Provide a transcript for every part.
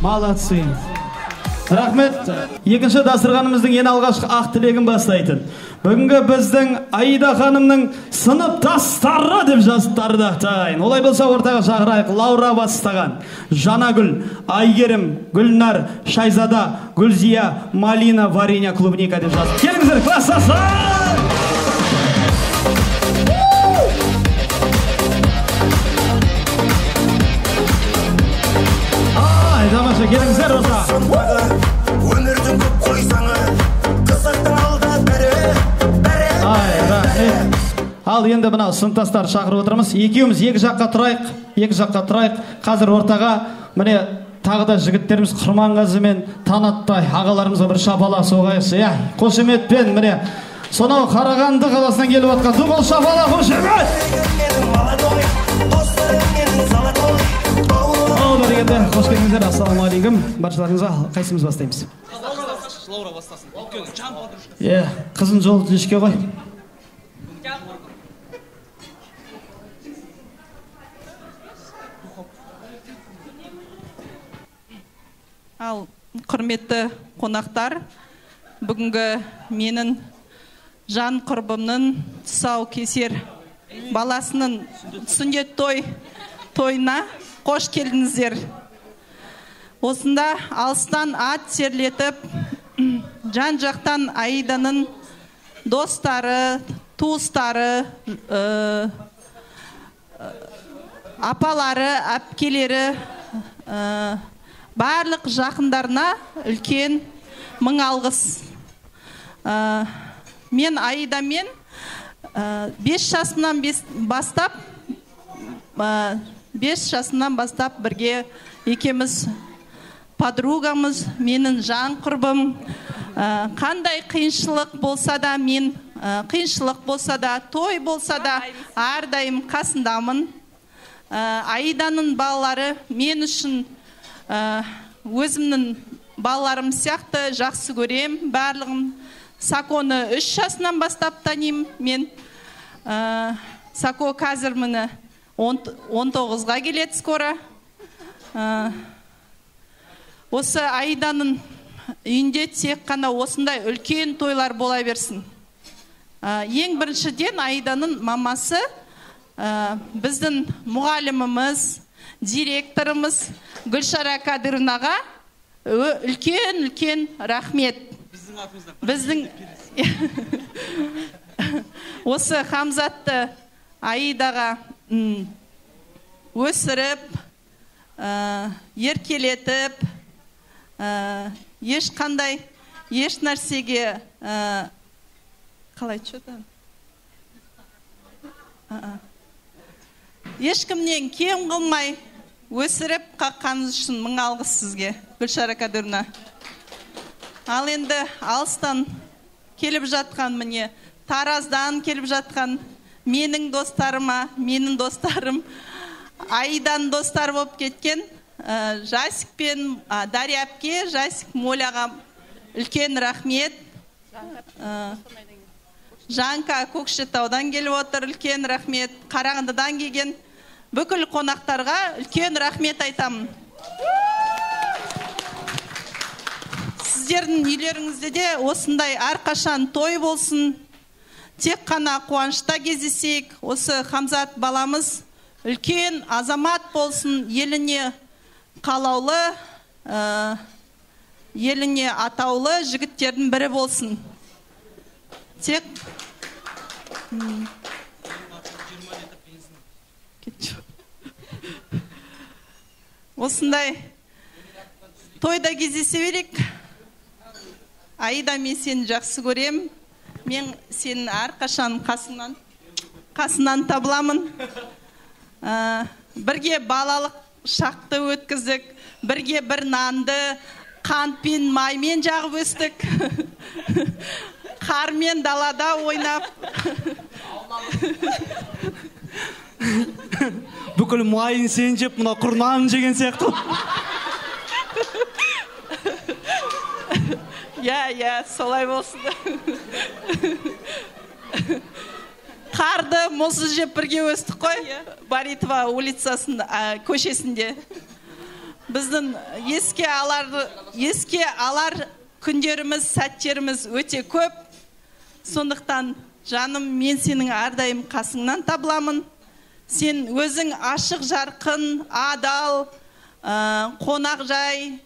Молодцы. Рахмет. Екінші дастарханымыздың ең алғашқы ақ тілегін бастайтын. Бүгінгі біздің Аида ханымның сыныптастары деп жазып ардақтайын. Олай болса ортаға шақырайық. Лаура бастаған, Жанагүл, Айгерім, Гүлнар, Шайзада, Гүлзия, Малина, Варенья, Клубника деп жазып. Келіңіздер, класстастар! Ай, тамаша, келіңіздер орта. Өмірдің көп қойсаңы, қызықтың алда бәрі, бәрі. Ай, рахмет. Ал енді мынау сыныптастар шақырып отырмыз. Екеуміз екі жаққа тұрайық, екі жаққа тұрайық. Қазір ортаға міне тағы да жігіттеріміз Құрманғазы мен Танаттай ағаларымызға бір шапалақ соғайықшы. Иә, қошеметпен міне сонау Қарағанды қаласынан келіп жатқан ду қол шапалақ қошемет. Ал бәрекелді, қош келдіңіздер. Ассалаумағалейкум баршаларыңызға. Қайсымыз бастаймыз? Лаура бастасын. Өйткені жан подружка. Иә, қызын жолы жіңішке ғой. Ал құрметті қонақтар, бүгінгі менің жан құрбымның тұсау кесер баласының сүндет тойына қош келдіңіздер. Осында алыстан ат терлетіп, жан жақтан Аиданың достары, туыстары, апалары, әпкелері, барлық жақындарына үлкен мың алғыс. Мен Аидамен 5 жасымнан бастап 5 жасымнан бастап бірге екеуміз подругамыз, менің жан құрбым. Қандай қиыншылық болса да, мен қиыншылық болса да, той болса да, әрдайым қасындамын. Аиданың балалары мен үшін өзімнің балаларым сияқты жақсы көрем барлығын. Саконы 3 жасынан бастап танимын мен. Сако қазір міне 19-ға келеді скоро. Осы Аиданың үйінде тек қана осындай үлкен тойлар бола берсін. Ең біріншіден Аиданың мамасы біздің мұғаліміміз, директорымыз Гүлшара Кадыровнаға үлкен-үлкен рахмет. Біздің осы Хамзатты Аидаға өсіріп, еркелетіп, ешқандай еш нәрсеге қалай что-то ешкімнен кем қылмай өсіріп қаққаныңыз үшін мың алғыс сізге, Гүлшара Кадыровна. Ал енді алыстан келіп жатқан, міне Тараздан келіп жатқан менің достарыма, менің достарым Аиданың достары болып кеткен Жасик пен Дария әпке, Жасик Моляға үлкен рахмет. Жанка Көкшетаудан келіп отыр, үлкен рахмет. Қарағандыдан келген бүкіл қонақтарға үлкен рахмет айтамын. Сіздердің үйлеріңізде де осындай әрқашан той болсын. Тек қана қуанышта кездесейік. Осы Хамзат баламыз үлкен азамат болсын, еліне қалаулы, еліне атаулы жігіттердің бірі болсын. Тек осындай тойда кездесе берейік. Аида, мен сені жақсы көрем. Мен сенің әрқашан қасынан табыламын. Бірге балалық шақты өткіздік, бірге бір нанды қантпен, маймен жағып өстік. Қармен далада ойнап. Бүкіл майын сен жеп, мына құр нанын жеген сияқты. Иә, солай болсын. Қарды мұзды жеп бірге өстік қой, Баритова улицасында, көшесінде. Біздің еске алар күндеріміз, сәттеріміз өте көп. Сондықтан, жаным, мен сенің әрдайым қасыңнан табыламын. Сен өзің ашық, жарқын, адал, қонақжай,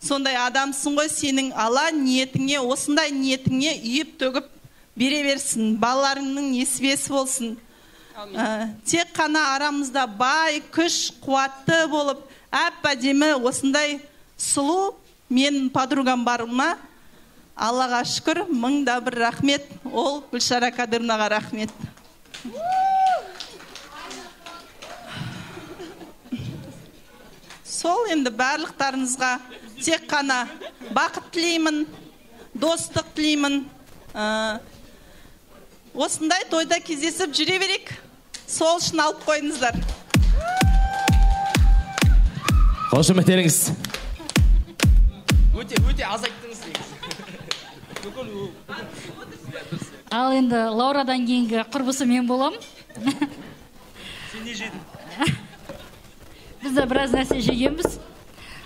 сондай адамсың ғой. Сенің ала ниетіңе, осындай ниетіңе үйіп төгіп бере берсін, балаларыңның несібесі болсын. Тек қана арамызда бай, күш, қуатты болып, әп-әдемі осындай сұлу мен подругам барыма Аллаға шүкір, мың да бір рахмет. Ол Гүлшара Кадыровнаға рахмет. Сол енді барлықтарыңызға тек қана бақыт тілеймін, достық тілеймін. Осындай тойда кездесіп жүре берейік. Сол үшін алып қойыңыздар. Қошеметтеріңіз. Өте аз айттыңыз негізі. Ал енді Лаурадан кейінгі құрбысы мен болам. Сен не жедің? Біз де біраз нәрсе жегенбіз.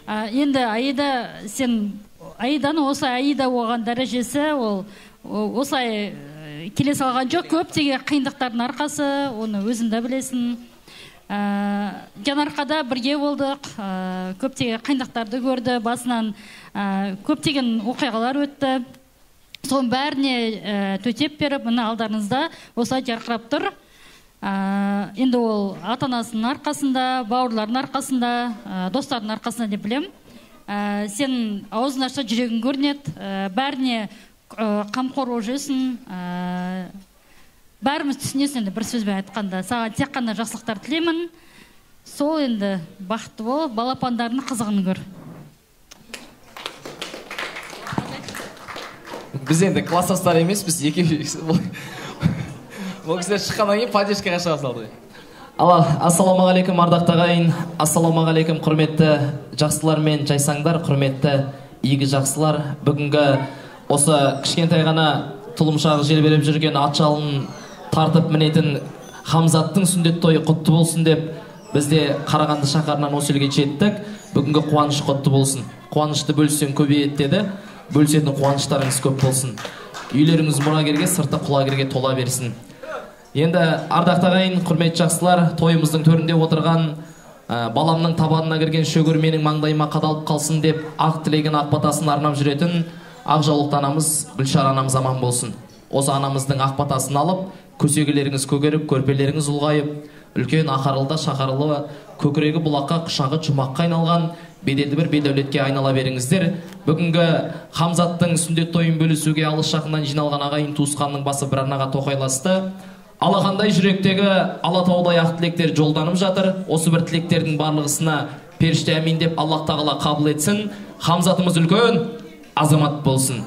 Енді Аида, сен Аиданың осы Аида болған дәрежесі, ол осылай келе салған жоқ, көптеген қиындықтардың арқасы, оны өзің де білесің. Жанарқада бірге болдық, көптеген қиындықтарды көрді, басынан көптеген оқиғалар өтті. Соның бәріне төтеп беріп, мына алдарыңызда осылай жарқырап тұр. Енді ол ата-анасының арқасында, бауырларының арқасында, достарының арқасында деп білем. Сен аузың ашса жүрегің көрінеді, бәріне қамқор болып жүресің, бәріміз түсінесің енді бір сөзбен айтқанда. Саған тек қана жақсылықтар тілеймін. Сол енді бақытты бол, балапандарының қызығын көр. Біз енді класстастар емеспіз, екеуміз. Бұл кісілер шыққаннан кейін поддержкаға шыға салды. Алла, ассалаумағалейкум ардақты ағайын, ассалаумағалейкум құрметті жақсылар мен жайсаңдар, құрметті игі жақсылар. Бүгінгі осы кішкентай ғана тұлымшағы желбіреп жүрген ат жалын тартып мінетін Хамзаттың сүндет тойы құтты болсын деп біз де Қарағанды шаһарынан осы елге жеттік. Бүгінгі қуаныш құтты болсын. Қуанышты бөліссең көбейеді деді. Бөлісетін қуаныштарыңыз көп болсын. Үйлеріңіз мұрагерге, сырты құлагерге тола берсін. Енді ардақты ағайын, құрметті жақсылар, тойымыздың төрінде отырған баламның табанына кірген шөгір менің маңдайыма қадалып қалсын деп ақ тілеген ақ батасын арнап жүретін ақ жаулықты анамыз Гүлшара анамыз аман болсын. Осы анамыздың ақ батасын алып, көсегелеріңіз көгеріп, көрпелеріңіз ұлғайып, үлкен ақарылда шақарылы көкірегі бұлаққа, құшағы жұмаққа айналған беделді бір бедәулетке айнала беріңіздер. Бүгінгі Хамзаттың сүндет тойын бөлісуге алыс жақыннан жиналған ағайын туысқанның басы бір арнаға тоқайласты. Алақандай жүректегі Алатаудай ақ тілектер жолданып жатыр. Осы бір тілектердің барлығысына періште әмин деп Аллах тағала қабыл етсін. Хамзатымыз үлкен азамат болсын.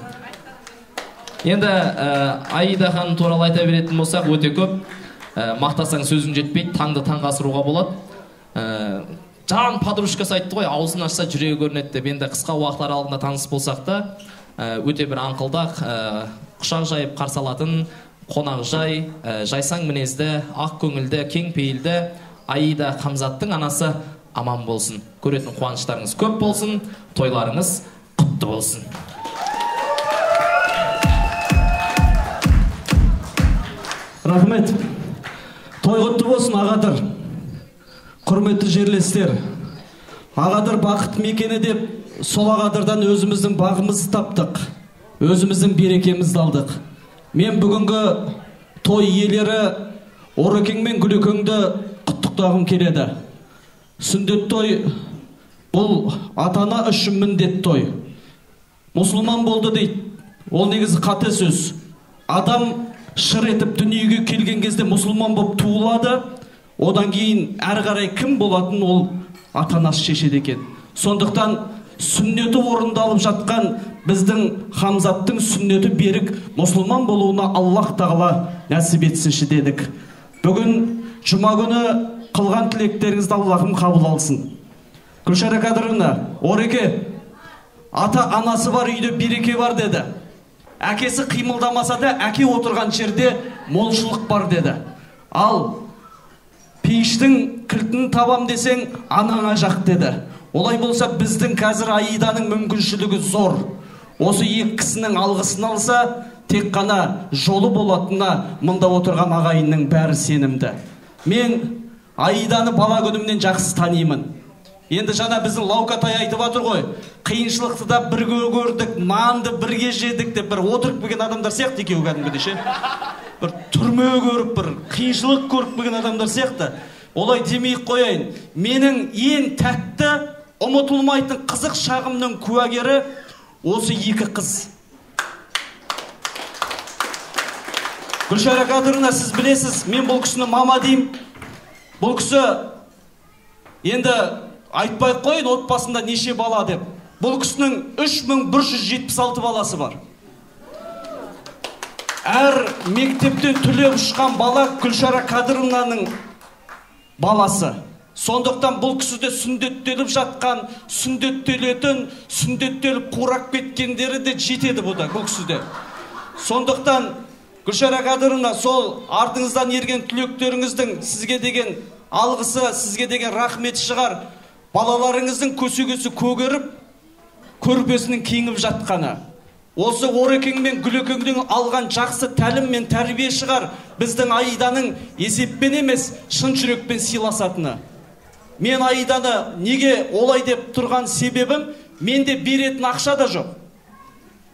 Енді Аида ханым туралы айта беретін болсақ, өте көп. Мақтасаң сөзің жетпейді, таңды таңға асыруға болады. Жан подружкасы айтты ғой, аузын ашса жүрегі көрінеді деп. Енді қысқа уақыт аралығында таныс болсақ та, өте бір аңқылдақ, құшақ жайып қарсы алатын қонақжай, жайсаң мінезді, ақ көңілді, кең пейілді Аида Хамзаттың анасы аман болсын. Көретін қуаныштарыңыз көп болсын, тойларыңыз құтты болсын. Рахмет. Той құтты болсын, ағадыр. Құрметті жерлестер, Ағадыр бақыт мекені деп сол Ағадырдан өзіміздің бағымызды таптық, өзіміздің берекемізді алдық. Мен бүгінгі той иелері Орекең мен Гүлекеңді құттықтағым келеді. Сүндет той бұл ата-ана үшін міндет той. Мұсылман болды дейді. Ол негізі қате сөз. Адам шыр етіп дүниеге келген кезде мұсылман болып туылады. Одан кейін әрі қарай кім болатын ол ата-анасы шешеді екен. Сондықтан сүннеті орындалып жатқан біздің Хамзаттың сүннеті берік мұсылман болуына Аллах тағала нәсіп етсінші дедік. Бүгін жұма күні қылған тілектеріңізді Аллахым қабыл алсын. Гүлшара Кадыровна, Ореке, ата-анасы бар үйде береке бар деді. Әкесі қимылдамаса да әке отырған жерде молшылық бар деді. Ал пейіштің кілтін табам десең, анаңа жақ деді. Олай болса, біздің қазір Аиданың мүмкіншілігі зор. Осы екі кісінің алғысын алса, тек қана жолы болатынына мында отырған ағайынның бәрі сенімді. Мен Аиданы бала күнімнен жақсы танимын. Енді жаңа біздің Лаука тай айтып отыр ғой, қиыншылықты да бірге көрдік, нанды бірге жедік деп бір отырып келген адамдар сияқты екеуі кәдімгідей ше. Бір түрме көріп, бір қиыншылық көріп келген адамдар сияқты. Олай демей қояйын. Менің ең тәтті, ұмытылмайтын қызық шағымның куәгері осы екі қыз. Гүлшара Кадыровна, сіз білесіз, мен бұл кісіні мама деймін. Бұл кісі енді Айтпай ақ қояйын, отбасында неше бала деп. Бұл кісінің 3176 баласы бар. Әр мектептен түлеп ұшқан бала Гүлшара Кадыровнаның баласы. Сондықтан бұл кісіде сүндеттеліп жатқан, сүндеттелетін, сүндеттеліп қурап кеткендері де жетеді бұда, бұл кісіде. Сондықтан Гүлшара Кадыровна, сол артыңыздан ерген түлектеріңіздің сізге деген алғысы, сізге деген рахметі шығар. Балаларыңыздың көсегесі көгеріп, көрпесінің кеңіп жатқаны. Осы Орекең мен Гүлекеңнің алған жақсы тәлім мен тәрбие шығар, біздің Аиданың есеппен емес, шын жүрекпен сыйласатыны. Мен Аиданы неге олай деп тұрған себебім, менде беретін ақша да жоқ.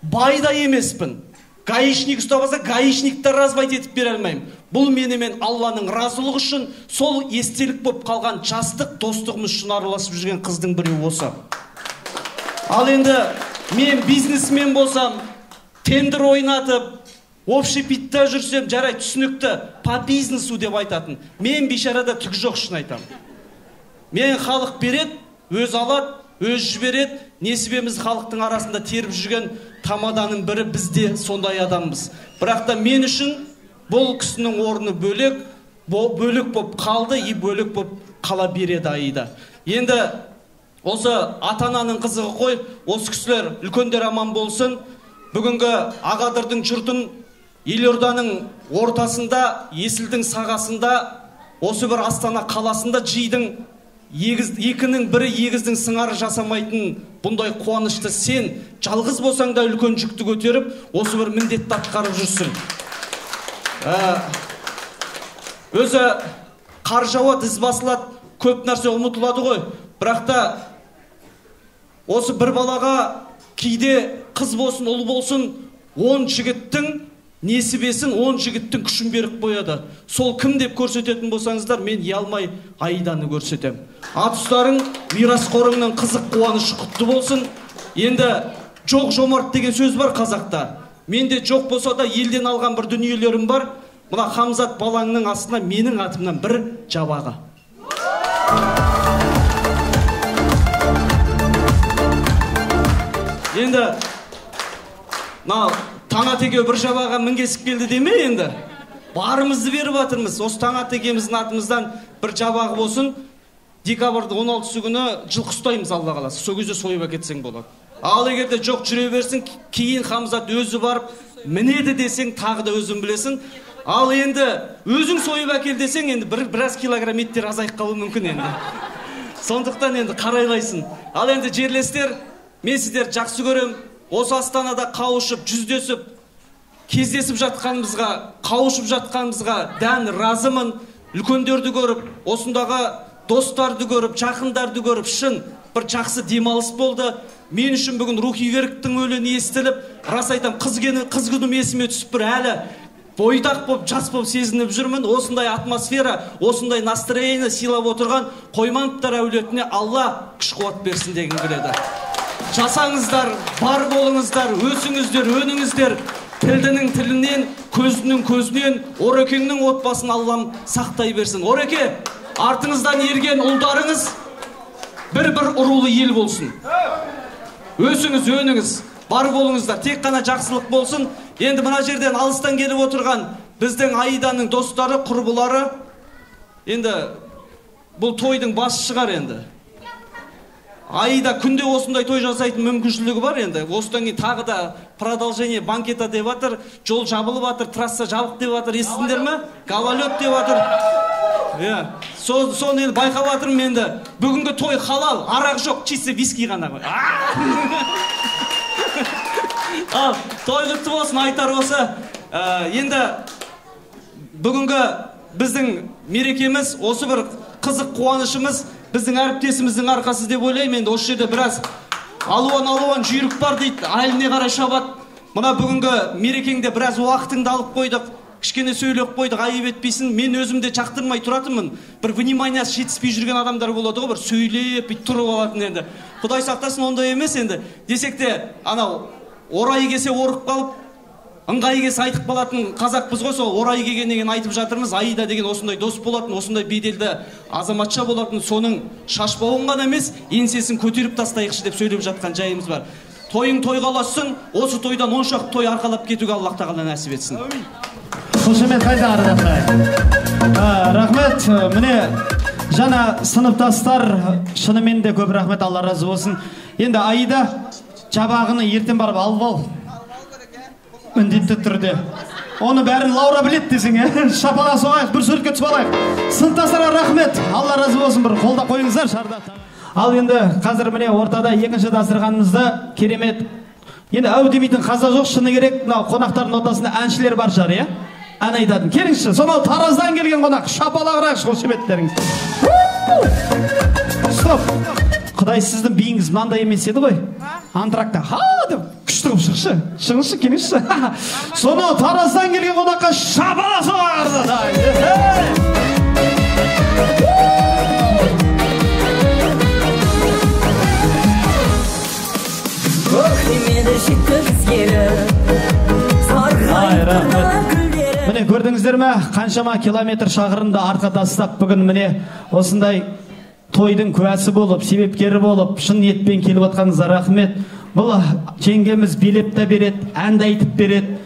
Бай да емеспін. Гаишник ұстап алса, гаишникті разбайт етіп бере алмаймын. Бұл менімен Алланың разылығы үшін, сол естелік боп қалған жастық достығымыз үшін араласып жүрген қыздың біреуі осы. Ал енді мен бизнесмен болсам, тендер ойнатып, общепитта жүрсем, жарай түсінікті, по бизнесу деп айтатын. Мен бейшарада түк жоқ үшін айтамын. Мен халық береді, өз алады, өз жібереді, несібеміз халықтың арасында теріп жүрген тамаданың бірі, бізде сондай адамбыз. Бірақ та мен үшін бұл кісінің орны бөлек, бөлек боп қалды, и бөлек боп қала береді Аида. Енді осы ата-ананың қызығы қой, осы кісілер үлкендер аман болсын. Бүгінгі Ағадырдың жұртын елорданың ортасында, Есілдің сағасында, осы бір Астана қаласында жидың екінің бірі егіздің сыңары жасамайтын бұндай қуанышты сен жалғыз болсаң да үлкен жүкті көтеріп, осы бір міндетті атқарып жүрсің. Өзі қар жауады, із басылады, көп нәрсе ұмытылады ғой. Бірақ та осы бір балаға кейде қыз болсын, ұл болсын, 10 жігіттің несібесін, 10 жігіттің күшін беріп қояды. Сол кім деп көрсететін болсаңыздар, мен ұялмай Аиданы көрсетем. Ат ұстарың, мирасқорыңның қызық қуанышы құтты болсын. Енді жоқ жомарт деген сөз бар қазақта. Менде жоқ болса да елден алған бір дүниелерім бар. Мына Хамзат балаңның астына менің атымнан бір жабағы. Енді мына Таңат екеуі бір жабаға мінгесіп келді деме енді. Барымызды беріп жатырмыз. Осы Таңат екеуміздің атымыздан бір жабағы болсын. Декабрьдің 16 күні жылқы ұстаймыз, Алла қаласа. Сол кезде сойып әкетсең болады. Ал егер де жоқ жүре берсін, кейін Хамзат өзі барып мінеді десең, тағы да өзің білесің. Ал енді өзің сойып әкел десең, енді біраз килограмм еттер азайып қалуы мүмкін енді. Сондықтан енді қарайлайсың. Ал енді жерлестер, мен сіздерді жақсы көрем. Осы Астанада қауышып, жүздесіп, кездесіп жатқанымызға, қауышып жатқанымызға дән разымын. Үлкендерді көріп, осындағы достарды көріп, жақындарды көріп, шын бір жақсы демалыс болды. Мен үшін бүгін Рухи Верктің өлеңі естіліп, рас айтам, қыз күнім есіме түсіп бір әлі бойдақ боп, жас боп сезініп жүрмін. Осындай атмосфера, осындай настроение сыйлап отырған Қоймановтар әулетіне Алла күш қуат берсін дегім келеді. Жасаңыздар, бар болыңыздар, өсіңіздер, өніңіздер. Тілдінің тілінен, көзінің көзінен, Орекеңнің отбасын Аллам сақтай берсін. Ореке, артыңыздан ерген ұлдарыңыз бір-бір ұрулы ел болсын. Өсіңіз, өніңіз, бар болыңыздар, тек қана жақсылық болсын. Енді мына жерден алыстан келіп отырған біздің Аиданың достары, құрбылары, енді бұл тойдың басы шығар енді. Аида күнде осындай той жасайтын мүмкіншілігі бар енді. Осыдан кейін тағы да продолжение банкета деп жатыр, жол жабылып жатыр, трасса жабық деп жатыр, естідіңдер ме? Гололед деп жатыр. Иә, соны енді байқап жатырмын енді. Бүгінгі той халал, арақ жоқ, чисто виски ғана ғой. Ал, той құтты болсын, айтар осы. Енді бүгінгі біздің мерекеміз, осы бір қызық қуанышымыз біздің әріптесіміздің арқасы деп ойлаймын. Енді осы жерде біраз алуан-алуан жүйрік бар дейді, әліне қарай шабады. Мына бүгінгі мерекеңде біраз уақытыңды алып қойдық, кішкене сөйлеп қойдық, айып етпейсің. Мен өзім де жақтырмай тұратынмын. Бір вниманиясы жетіспей жүрген адамдар болады ғой, бір сөйлеп бүйтіп тұрып алатын енді. Құдай сақтасын, ондай емес енді. Десек те, анау орайы келсе орып қалып, Ыңғайы келсе айтып қалатын қазақпыз ғой, сол орайы келгеннен кейін айтып жатырмыз. Аида деген осындай дос болатын, осындай беделді азаматша болатын, соның шашбауын ғана емес, еңсесін көтеріп тастайықшы деп сөйлеп жатқан жайымыз бар. Тойың тойға ұлассын, осы тойдан 10 шақты той арқалап кетуге Аллах тағала нәсіп етсін. Қошемет қайда ардақты? Рахмет, міне жаңа сыныптастар, шынымен де көп рахмет, Алла разы болсын. Енді Аида, жабағыны ертең барып алып ал. Міндетті түрде. Оны бәрін Лаура білет десең, шапалақ соғайық, бір суретке түсіп алайық. Сыныптастарға рахмет, Алла разы болсын, бір қолдап қойыңыздар шарда. Ал енді қазір міне ортада екінші дастарханымызда керемет. Енді әу демейтін қаза жоқ, шыны керек, мынау қонақтардың ортасында әншілер бар шығар, иә? Ән айтатын. Келіңізші, сонау Тараздан келген қонақ, шапалақ ұрайықшы, қошеметтеріңіз. Стоп! Құдай, сіздің биіңіз мынандай емес еді ғой. Антракта ха деп күшті қылып шықшы. Шығыңызшы, келіңізші. Сонау Тараздан келген қонаққа шапалақ соғайық. Міне көрдіңіздер ме, қаншама километр шақырымды артқа тастап, бүгін міне осындай тойдың куәсі болып, себепкері болып, шын ниетпен келіп отқаныңызға рахмет. Бұл жеңгеміз билеп те береді, ән де айтып береді.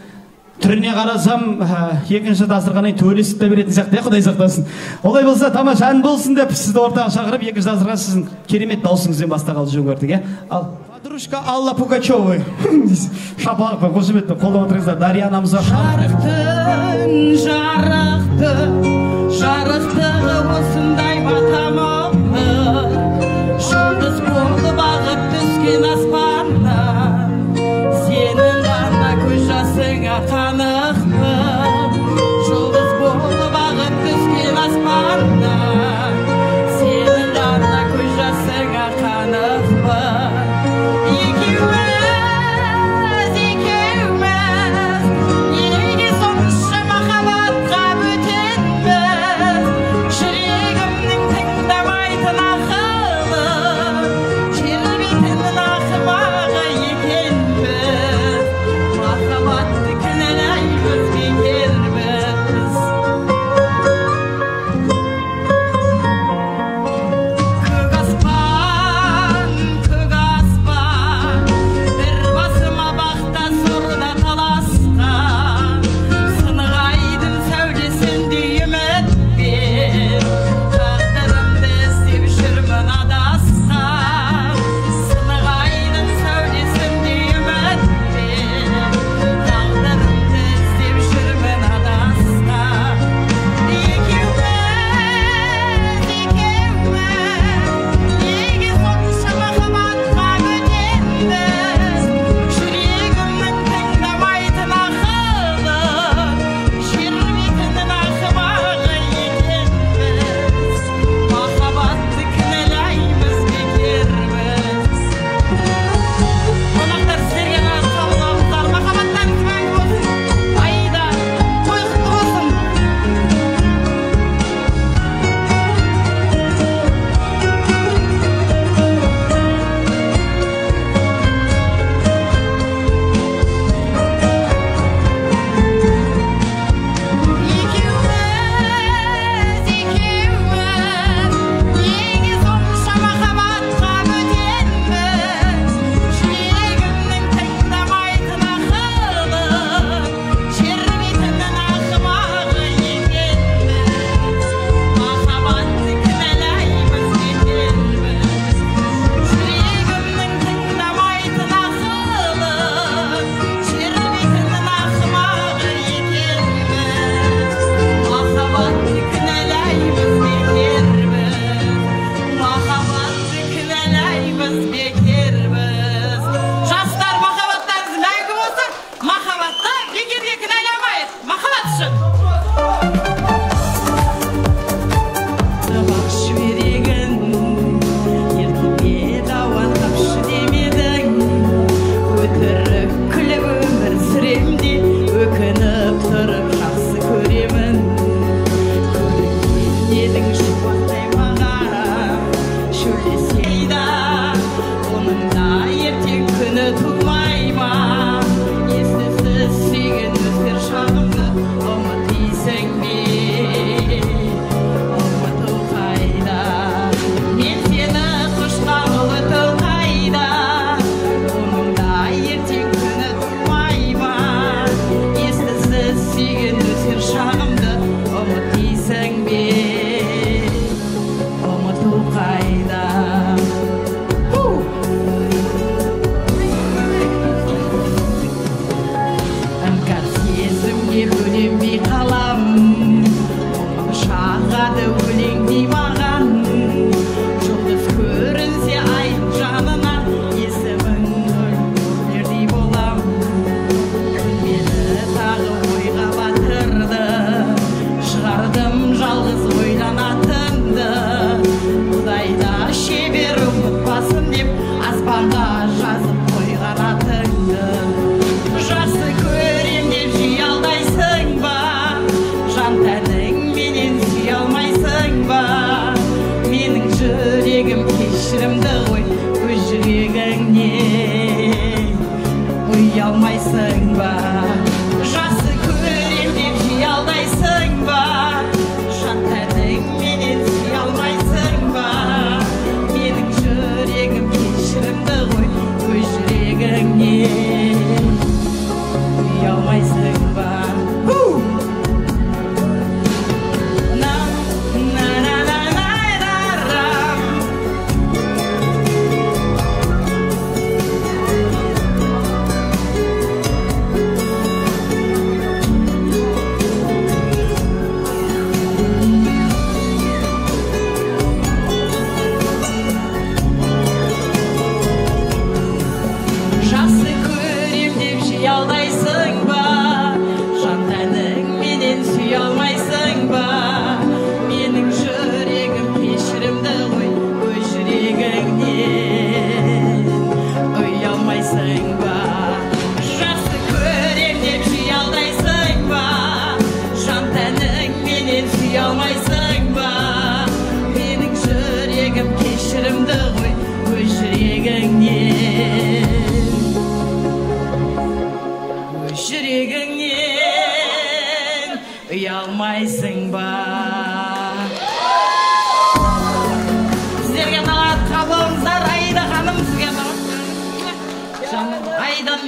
Түріне қарасам, екінші дастарханнан төлесіп те беретін сияқты, Құдай сақтасын. Олай болса, тамаша ән болсын деп сізді ортаға шақырып, екінші дастархан сіздің керемет дауысыңызбен бастағалы жөн көрдік, иә? Ал подружка Алла Пугачевой. Шапалақпен, қошеметпен қолдап отырыңыздар. Дария анамызға жарықтың, жарықты, жарықтығы осындай батамын. Жұлдыз болып ағып түскен аспаннан, сенің ғана көз жасыңа қанықпын. Жұлдыз болып ағып түскен аспаннан, сенің ғана көз жасыңа қанықпын. Екеуміз, екеуміз, неге сонша махаббатқа бөтенбіз? Жүрегімнің тыңдамайтын ақылы, тербейтін ақымағы екенбіз. Махаббатты кінәлаймыз бекербіз.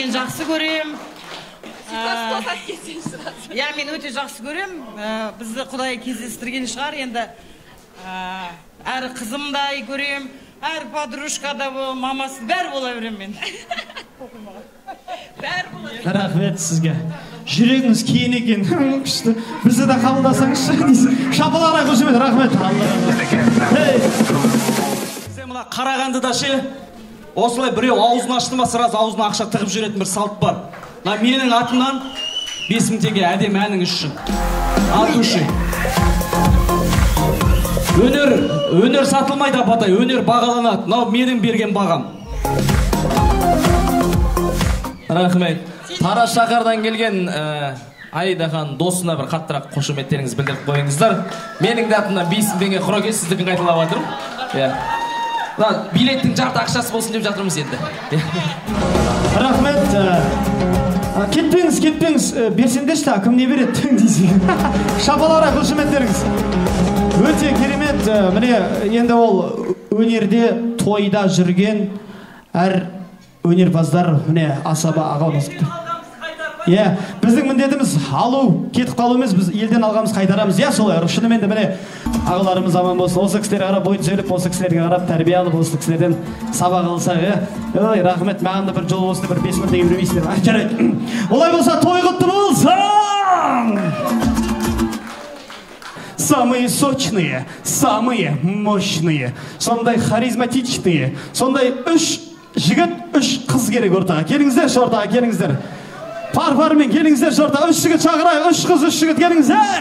мен жақсы көрем. Иә, мен өте жақсы көрем. Бізді Құдай кездестірген шығар енді. Әрі қызымдай көрем, әрі подружка да бол, мамасы, бәрі бола берем мен. Бәрі болады. Рахмет сізге. Жүрегіңіз кең екен. Күшті. Бізді де қабылдасаңызшы дейсіз. Шапалақ қошемет, рахмет. Бізде мына Қарағандыда ше, осылай біреу аузын ашты ма, сразу аузына ақша тығып жүретін бір салт бар. Мына менің атымнан 5000 теңге әдемі әніңіз үшін. От души. Өнер сатылмайды, апатай, өнер бағаланады. Мынау менің берген бағам. Рахмет. Тараз шаһардан келген Аида ханым досына бір қаттырақ қошеметтеріңізді білдіріп қойыңыздар. Менің де атымнан 5000 теңге құрақ сіздікін қайталап жатырмын. Иә. Мына билеттің жарты ақшасы болсын деп жатырмыз енді. Рахмет. Кетпеңіз, кетпеңіз, берсеңдерші та, кім не береді дейсің. Шапалақ қошеметтеріңіз. Өте керемет. Міне енді ол өнерде, тойда жүрген әр өнерпаздар, міне асаба ағамыз. Иә, біздің міндетіміз алу, кетіп қалу емес, біз елден алғанымыз қайтарамыз. Иә, солай. Шынымен де міне ағаларымыз аман болсын. Осы кісілерге қарап бой түзеліп, осы кісілерге қарап тәрбие алып, осы кісілерден сабақ алсақ, иә. Ой, рахмет, маған да бір жол болсын, бір 5000 теңге бермейсіздер. Жарайды. Олай болса, той құтты болсын! Самые сочные, самые мощные, сондай харизматичные, сондай үш жігіт, үш қыз керек ортаға. Келіңіздерші ортаға, келіңіздер. Пар-пармен келіңіздерші ортаға. Үш жігіт шақырайық, үш қыз, үш жігіт, келіңіздер.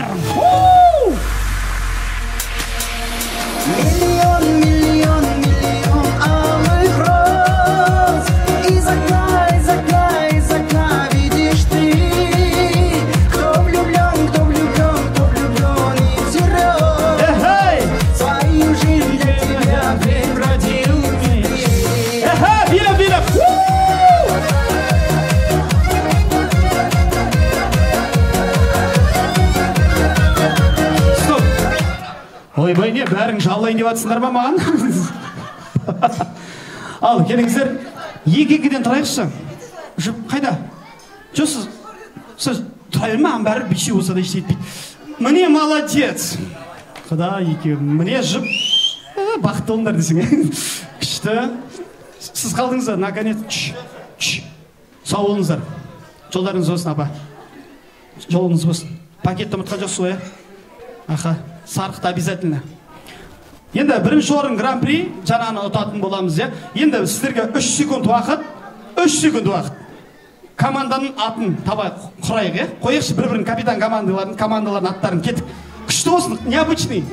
Миллион, миллион, миллион алых роз. Из окна, из окна, из окна видишь ты. Кто влюблен, кто влюблен, кто влюблен и всерьез. Свою жизнь для тебя превратил в цветы. Билеп, билеп! Стоп! Ойбай, не, бәрің жалайын деп атсыңдар ма маған? Ал, келіңіздер, екі-екіден тұрайықшы. Жұп, қайда? Жоқ, сіз тұра берме, маған бәрі бесеу болса да ештеңе етпейді. Міне, молодец! Құдай екеу, міне жұп, бақытты болыңдар десең. Күшті. Сіз қалдыңыздар, наконец. Сау болыңыздар. Жолдарыңыз болсын, апа. Жолыңыз болсын. Пакетті ұмытқан жоқсыз ғой, Аха, сарқыт обязательно. Енді бірінші орын гран-при, жаңаны ұтатын боламыз, иә. Енді сіздерге 3 секунд уақыт, 3 секунд уақыт. Команданың атын табайық, құрайық, иә. Қояйықшы бір-бірін капитан командалардың аттарын кеттік. Күшті болсын, необычный.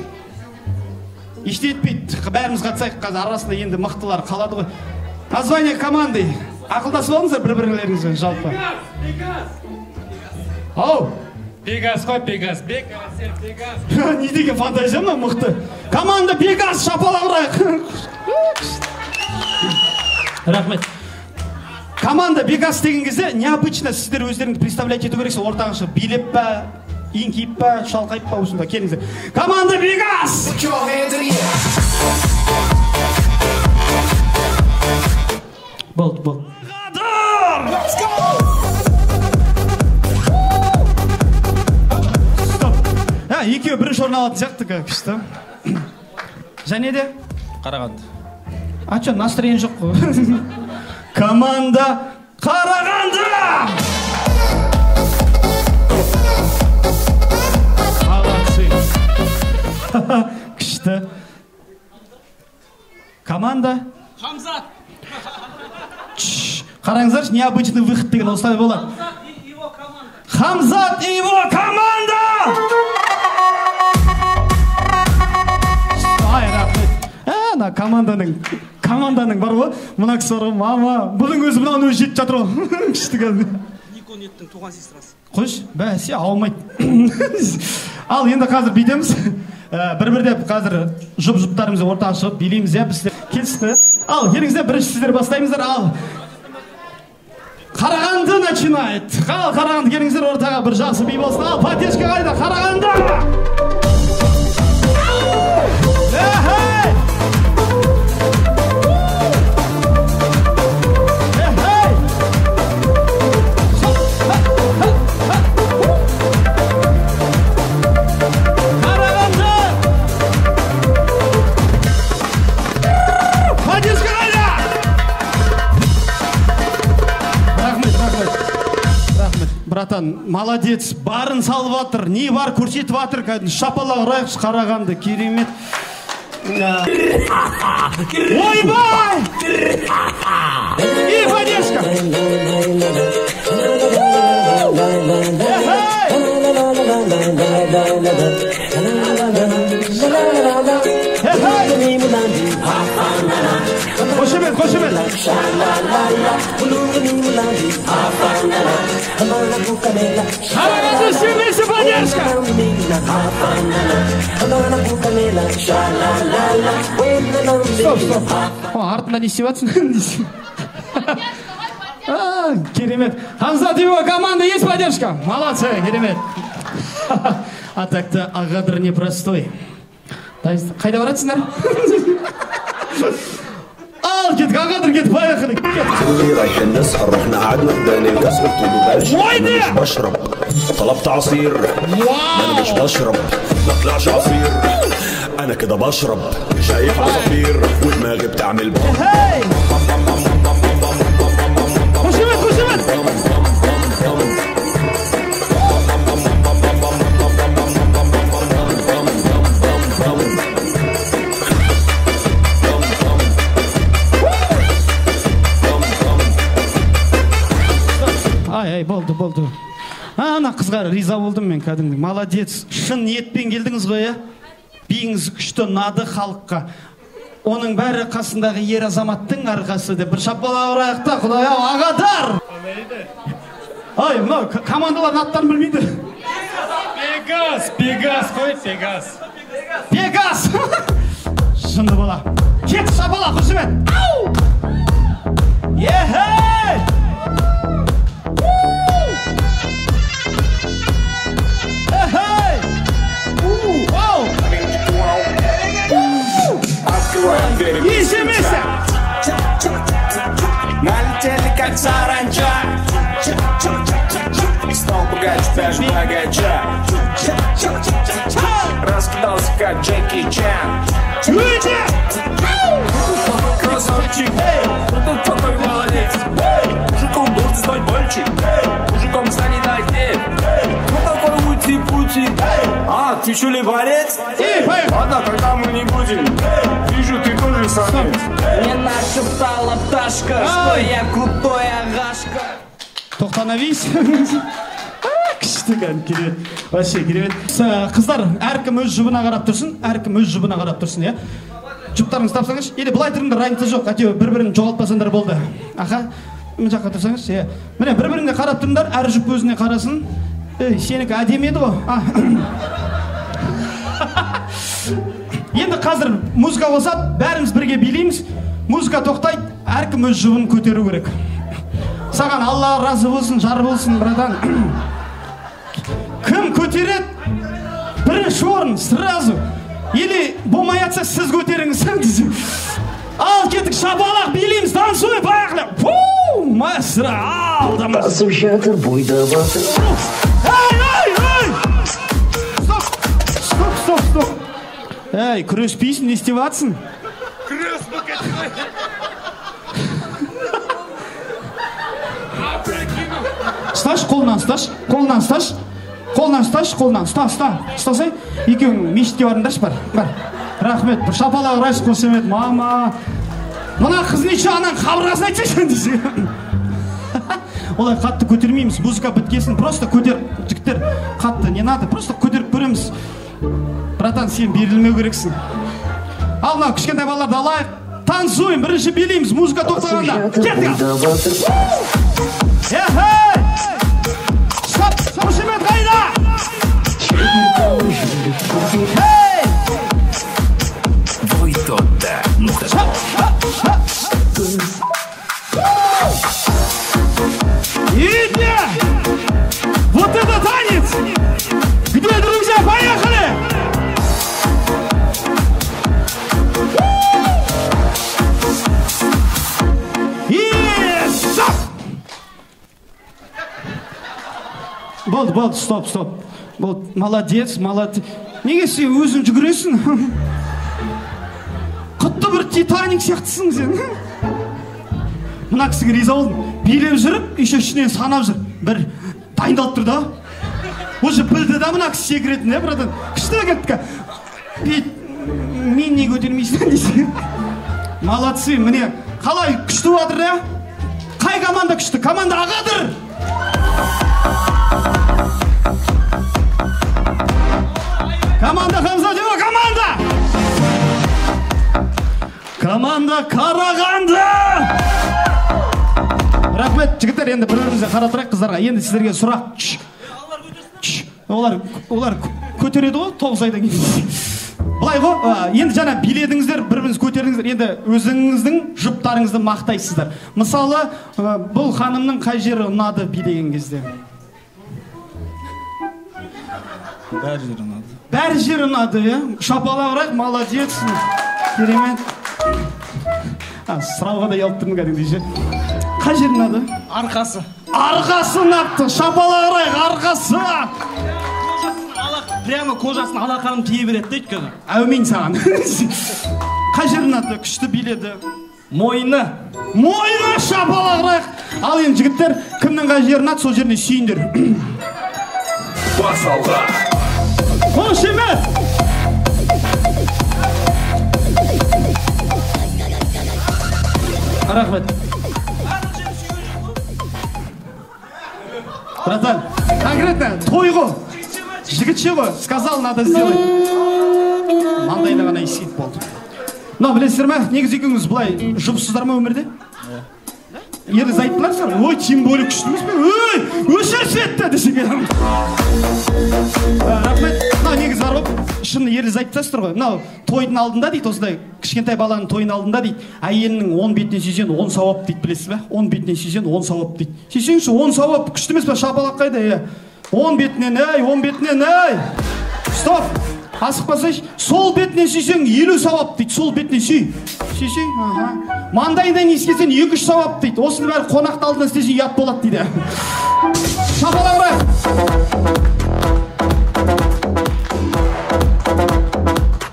Ештеңе етпейді, бәріміз қатысайық, қазір арасында енді мықтылар қалады ғой. Название команды. Ақылдасып алыңыздар бір-бірлеріңізбен жалпы. Ау! Пегас қой, Пегас, Пегас, Пегас. Не деген фантазия мынау мықты. Команда Пегас, шапалақ ұрайық. Рахмет. Команда Пегас деген кезде необычно сіздер өздеріңді представлять ету керексіз. Ортаға шығып билеп па, еңкейіп па, шалқайып па, осында келіңіздер. Команда Пегас! Болды, болды. Стоп. Екеуі бірінші орын алатын сияқты, күшті. Және де? Қарағанды. А чё, настроение жоқ қой. Команда Қарағанды! Молодцы. Күшті. Команда Хамзат. Қараңыздаршы, необычный выход деген осылай болады. Хамзат и его команда! Ай, рахмет. Ана команданың бар ғой, мына кісі бар ғой, мама, бұның өзі мынаның өзі жетіп жатыр ғой. Күшті кәдімгі. Никон еттің туған сестрасы. Қойшы, бәсе, алмайды. Ал енді қазір бүйтеміз. Бір-бірлеп қазір жұп-жұптарымызды ортаға шығып билейміз, иә, біз келістік қой. Ал, келіңіздер, бірінші сіздер бастаймыздар. Ал, Қарағанды начинает. Ал, Қарағанды, келіңіздер ортаға, бір жақсы би болсын. Ал, поддержка қайда? Қарағанды! Эхей! Эхей! Братан, молодец, барын салып жатыр, не бар көрсетіп жатыр, кәдімгі шапалақ ұрайықшы, Қарағанды, керемет. Ойбай! И поддержка! Қошемет, қошемет! Қарағанды, все вместе поддержка! Стоп, стоп. О, артында не істеп жатсың? Керемет. Хамзат и его команда, есть поддержка? Молодцы, керемет. А так-то Ағадыр непростой. Қайда баратсыңдар? Ал, кеттік, Ағадыр, кеттік, поехали. رايحين نسهر رحنا قعدنا قدام الكاس قلت له بلاش انا مش بشرب طلبت عصير انا مش بشرب ما طلعش عصير انا كده بشرب شايف عصافير ودماغي بتعمل بام خشمت خشمت Ай, ай, болды, болды. Ана қызға риза болдым мен кәдімгі. Молодец. Шын ниетпен келдіңіз ғой, иә? Биіңіз күшті, ұнады халыққа. Оның бәрі қасындағы ер азаматтың арқасы деп бір шапалақ ұрайық та, құдай ау, Ағадар! Ай, мынау командалардың аттарын білмейді. Пегас, Пегас қой, Пегас. Пегас! Шынды бала. Кет шапалақ, қошемет! Ау! Ехей! Открываем И все вместе! Налетели как саранча. Стал богаче даже богача. Раскидался как Джеки Чан. Красавчик, ну тут такой молодец. Мужиком должен стать мальчик. Мужиком станет отец. Ну такой ути-пути. А, ты что ли борец? Ладно, тогда мы не будем. Вижу, ты тоже самец. Мне нашептала пташка, что я крутой агашка. Тоқтанавись. Күшті кәдімгі, керемет. Вообще керемет. Қыздар, әркім өз жұбына қарап тұрсын, әркім өз жұбына қарап тұрсын, иә? Жұптарыңызды тапсаңызшы. Или былай тұрыңдар, разница жоқ, әйтеуір бір-бірін жоғалтпасаңдар болды. Аха, мына жаққа тұрсаңызшы, иә. Міне, бір-біріне қарап тұрыңдар, әр жұп өзіне қарасын. Ей, сенікі әдемі еді ғой. Енді қазір музыка қосады, бәріміз бірге билейміз. Музыка тоқтайды, әркім өз жұбын көтеру керек. Саған Алла разы болсын, жар болсын, братан. Кім көтереді? Бірінші орын, сразу. Или болмай жатса, сіз көтеріңіз. Ал, кеттік, шапалақ, билейміз, танцуем, поехали. Фу, мастер, ал, дамас. Басып жатыр, бойда батыр. Эй, эй, эй! Стоп, стоп, стоп, стоп. Эй, күреспейсің, не істеп жатсың? Күрес Ұсташы, қолынан ұсташы, қолынан ұсташы, қолынан ұсташы, қолынан, ұста, ұста, ұстасай. Екеуің мешітке барыңдаршы, бар, бар. Рахмет, бір шапалақ ұрайшы, қошемет, мама. Мына қыз неше, ананың қабырғасын айтсайшы десең. Олай қатты көтермейміз, музыка біткесін, просто көтер, жігіттер, қатты не надо, просто көтеріп көреміз. Братан, сен берілмеу керексің. Ал мынау кішкентай балаларды алайық, танцуем, бірінші билейміз, музыка тоқтағанда. Кеттік! Ехей! Стоп! Қошемет қайда? Эй! Иди! Вот это танец! Где, друзья, поехали! И стоп! Болды, болды, стоп, стоп. Болды, молодец, молодец. Неге сен өзің жүгіресің? Құтты бір Титаник сияқтысың сен. Мына кісіге риза болдым. Билеп жүріп, еще ішінен санап жүр. 1, Дайындалып тұр да. Уже білді да мына кісі секіретін, иә, братан. Күшті кеттік. Мен не көтермейсің дейсің. Молодцы, міне. Қалай күшті жатыр, иә? Қай команда күшті? Команда Ағадыр! Команда Хамзатова, команда! Команда Қарағанды! Рахмет, жігіттер, енді бір-бірімізге қарап тұрайық қыздарға. Енді сіздерге сұрақ. Олар көтереді ғой, 9 айдан кейін. Былай ғой, енді жаңа биледіңіздер, бір-біріңізді көтердіңіздер, енді өзіңіздің жұптарыңызды мақтайсыздар. Мысалы, бұл ханымның қай жері ұнады билеген кезде? Бәрі жері ұнады. Бәрі жері ұнады, иә? Шапалақ ұрайық, молодец. Керемет. Сұрауға да ұялып тұрмын кәдімгідей ше. Қай жері ұнады? Арқасы. Арқасы ұнапты. Шапалақ ұрайық, арқасы. Прямо кожасын алақаным тие береді де өйткені. Әумин саған. Қай жері ұнады? Күшті биледі. Мойны. Мойны, шапалақ ұрайық. Ал енді жігіттер, кімнің қай жері ұнады, сол жеріне сүйіндер. Бас алға. Қошемет! Рахмет. Братан, конкретно той ғой. Жігітше ғой, сказал, надо сделать. Маңдайына ғана иіскейді болды. Мынау білесіздер ме, негізі екеуіңіз былай жұпсыздар ма өмірде? Ерлі зайыптыларсыздар? Ой, тем более күшті емес пе? Ой, өшір светті десең. Рахмет. Мынау негізі бар ғой, шын ерлі зайыптысыздар ғой. Мынау тойдың алдында дейді, осындай кішкентай баланың тойының алдында дейді, әйелінің 10 бетінен сүйсең 10 сауап дейді, білесіз бе? 10 бетінен сүйсең 10 сауап дейді. Сүйсеңші 10 сауап, күшті емес пе? Шапалақ қайда, иә? 10 бетінен, әй, 10 бетінен, әй! Стоп! Асықпасайшы. Сол бетінен сүйсең 50 сауап дейді. Сол бетінен сүй. Сүйсең, аха. Маңдайынан иіскесең 2-3 сауап дейді. Осының бәрі қонақты алдында істесең ұят болады дейді. Шапалақ ұрайық.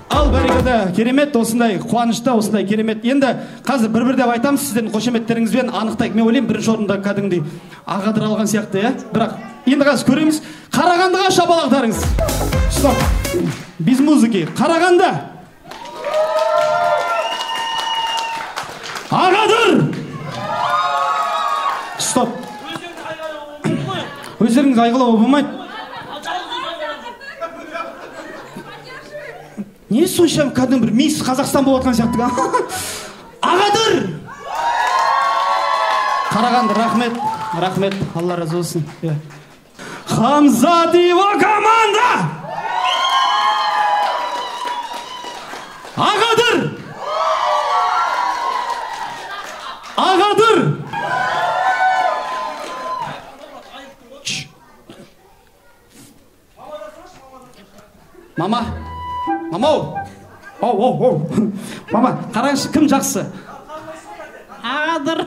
Ал бәрекелді, керемет, осындай қуанышта, осындай керемет. Енді қазір бір-бір деп айтамыз, сіздердің қошеметтеріңізбен анықтайық. Мен ойлаймын, бірінші орында кәдімгідей Ағадыр алған сияқты, иә? Бірақ енді қазір көреміз. Қарағандыға шапалақтарыңыз. Стоп. Без музыки. Қарағанды. Ағадыр. Стоп. Өздеріңіз айғайлауға болмайды. Не сонша кәдімгі бір мисс Қазақстан болып жатқан сияқты. Ағадыр. Қарағанды, рахмет. Рахмет, Алла разы болсын. Хамзатова команда! Ағадыр! Ағадыр! Мама! Мама! Оу, оу, оу! Мама, қараңызшы, кім жақсы? Ағадыр!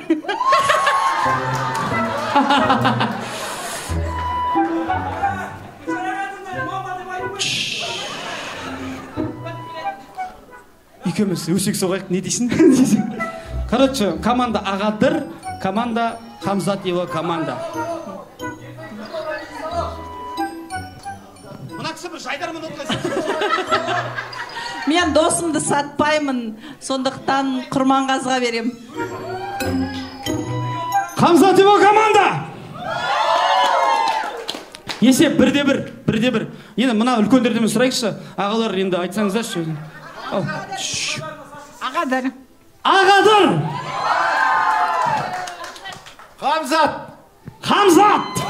Екеуміз өсек соғайық, не дейсің? Короче, команда Ағадыр, команда Хамзатова команда. Мына кісі бір жайдарман отырған. Мен досымды сатпаймын, сондықтан Құрманғазыға берем. Хамзатова команда! Есеп бірде бір, бірде бір. Енді мына үлкендерден сұрайықшы, ағалар енді айтсаңыздаршы. Ағадыр. Ағадыр! Хамзат! Хамзат!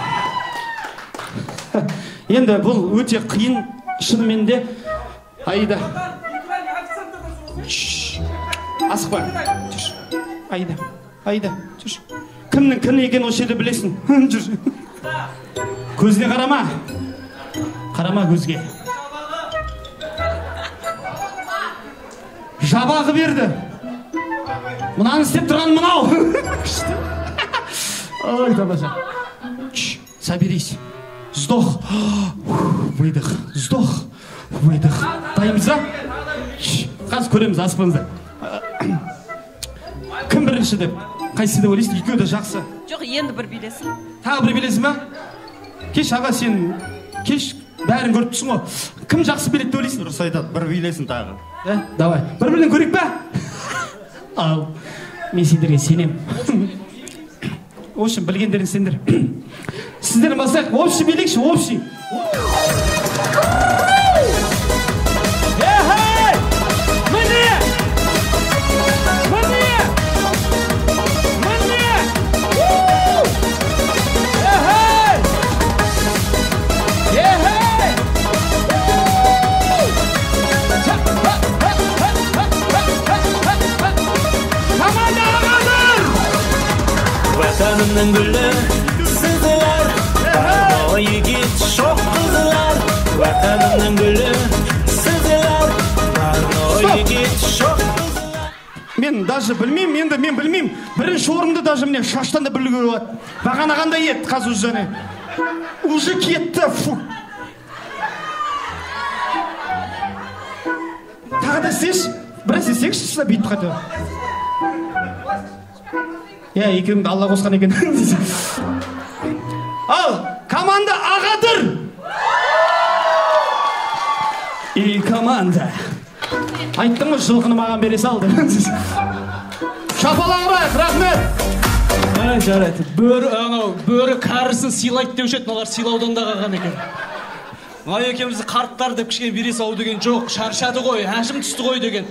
Енді бұл өте қиын, шынымен де. Аида. Асықпа. Аида. Аида. Жүр. Кімнің кім екенін осы жерде білесің. Жүр. Көзіне қарама. Қарама көзге. Жабағы берді. Мынаны істеп тұрған мынау. Күшті. Ой, тамаша. Соберись. Вздох. Выдох. Вздох. Выдох. Дайынбыз ба? Қазір көреміз, асықпаңыздар. Кім бірінші деп? Қайсысы деп ойлайсыз? Екеуі де жақсы. Жоқ, енді бір билесін. Тағы бір билесін ба? Кеш аға, сен кеш бәрін көріп тұрсың ғой. Кім жақсы биледі деп ойлайсың? Дұрыс айтады, бір билесін тағы. Давай. Бір-бірінен көрейік пе? Ал, мен сендерге сенем. В общем, білгендерің сендер. Сіздерін басайық, общий билейікші, общий. Ехей! Міне! Міне! Міне! Ехей! Ехей! Команда Ағадыр! Ватанымның гүлі сызылар, бармай егет шоқ қызылар. Ватанымның гүлі сызылар, бармай егет шоқ қызылар. Мен даже білмеймін, енді мен білмеймін. Бірінші орынды даже міне шаштан да білуге болады. Бағана қандай еді, қазір уже не. Уже кетті, фу. Тағы да істеші, біраз істейікші, бүйтіп қайтып. Иә, екеуіңді Алла қосқан екен. Ал, команда Ағадыр! И команда. Айттым ғой, жылқыны маған бере сал деп. Шапалақ ұрайық, рахмет! Ай, жарайды. Бөрі, анау, бөрі кәрісін сыйлайды деуші еді, мыналар сыйлаудан да қалған екен. Мына екеумізді қарттар деп кішкене бере салу деген жоқ, шаршады ғой, әжім түсті ғой деген.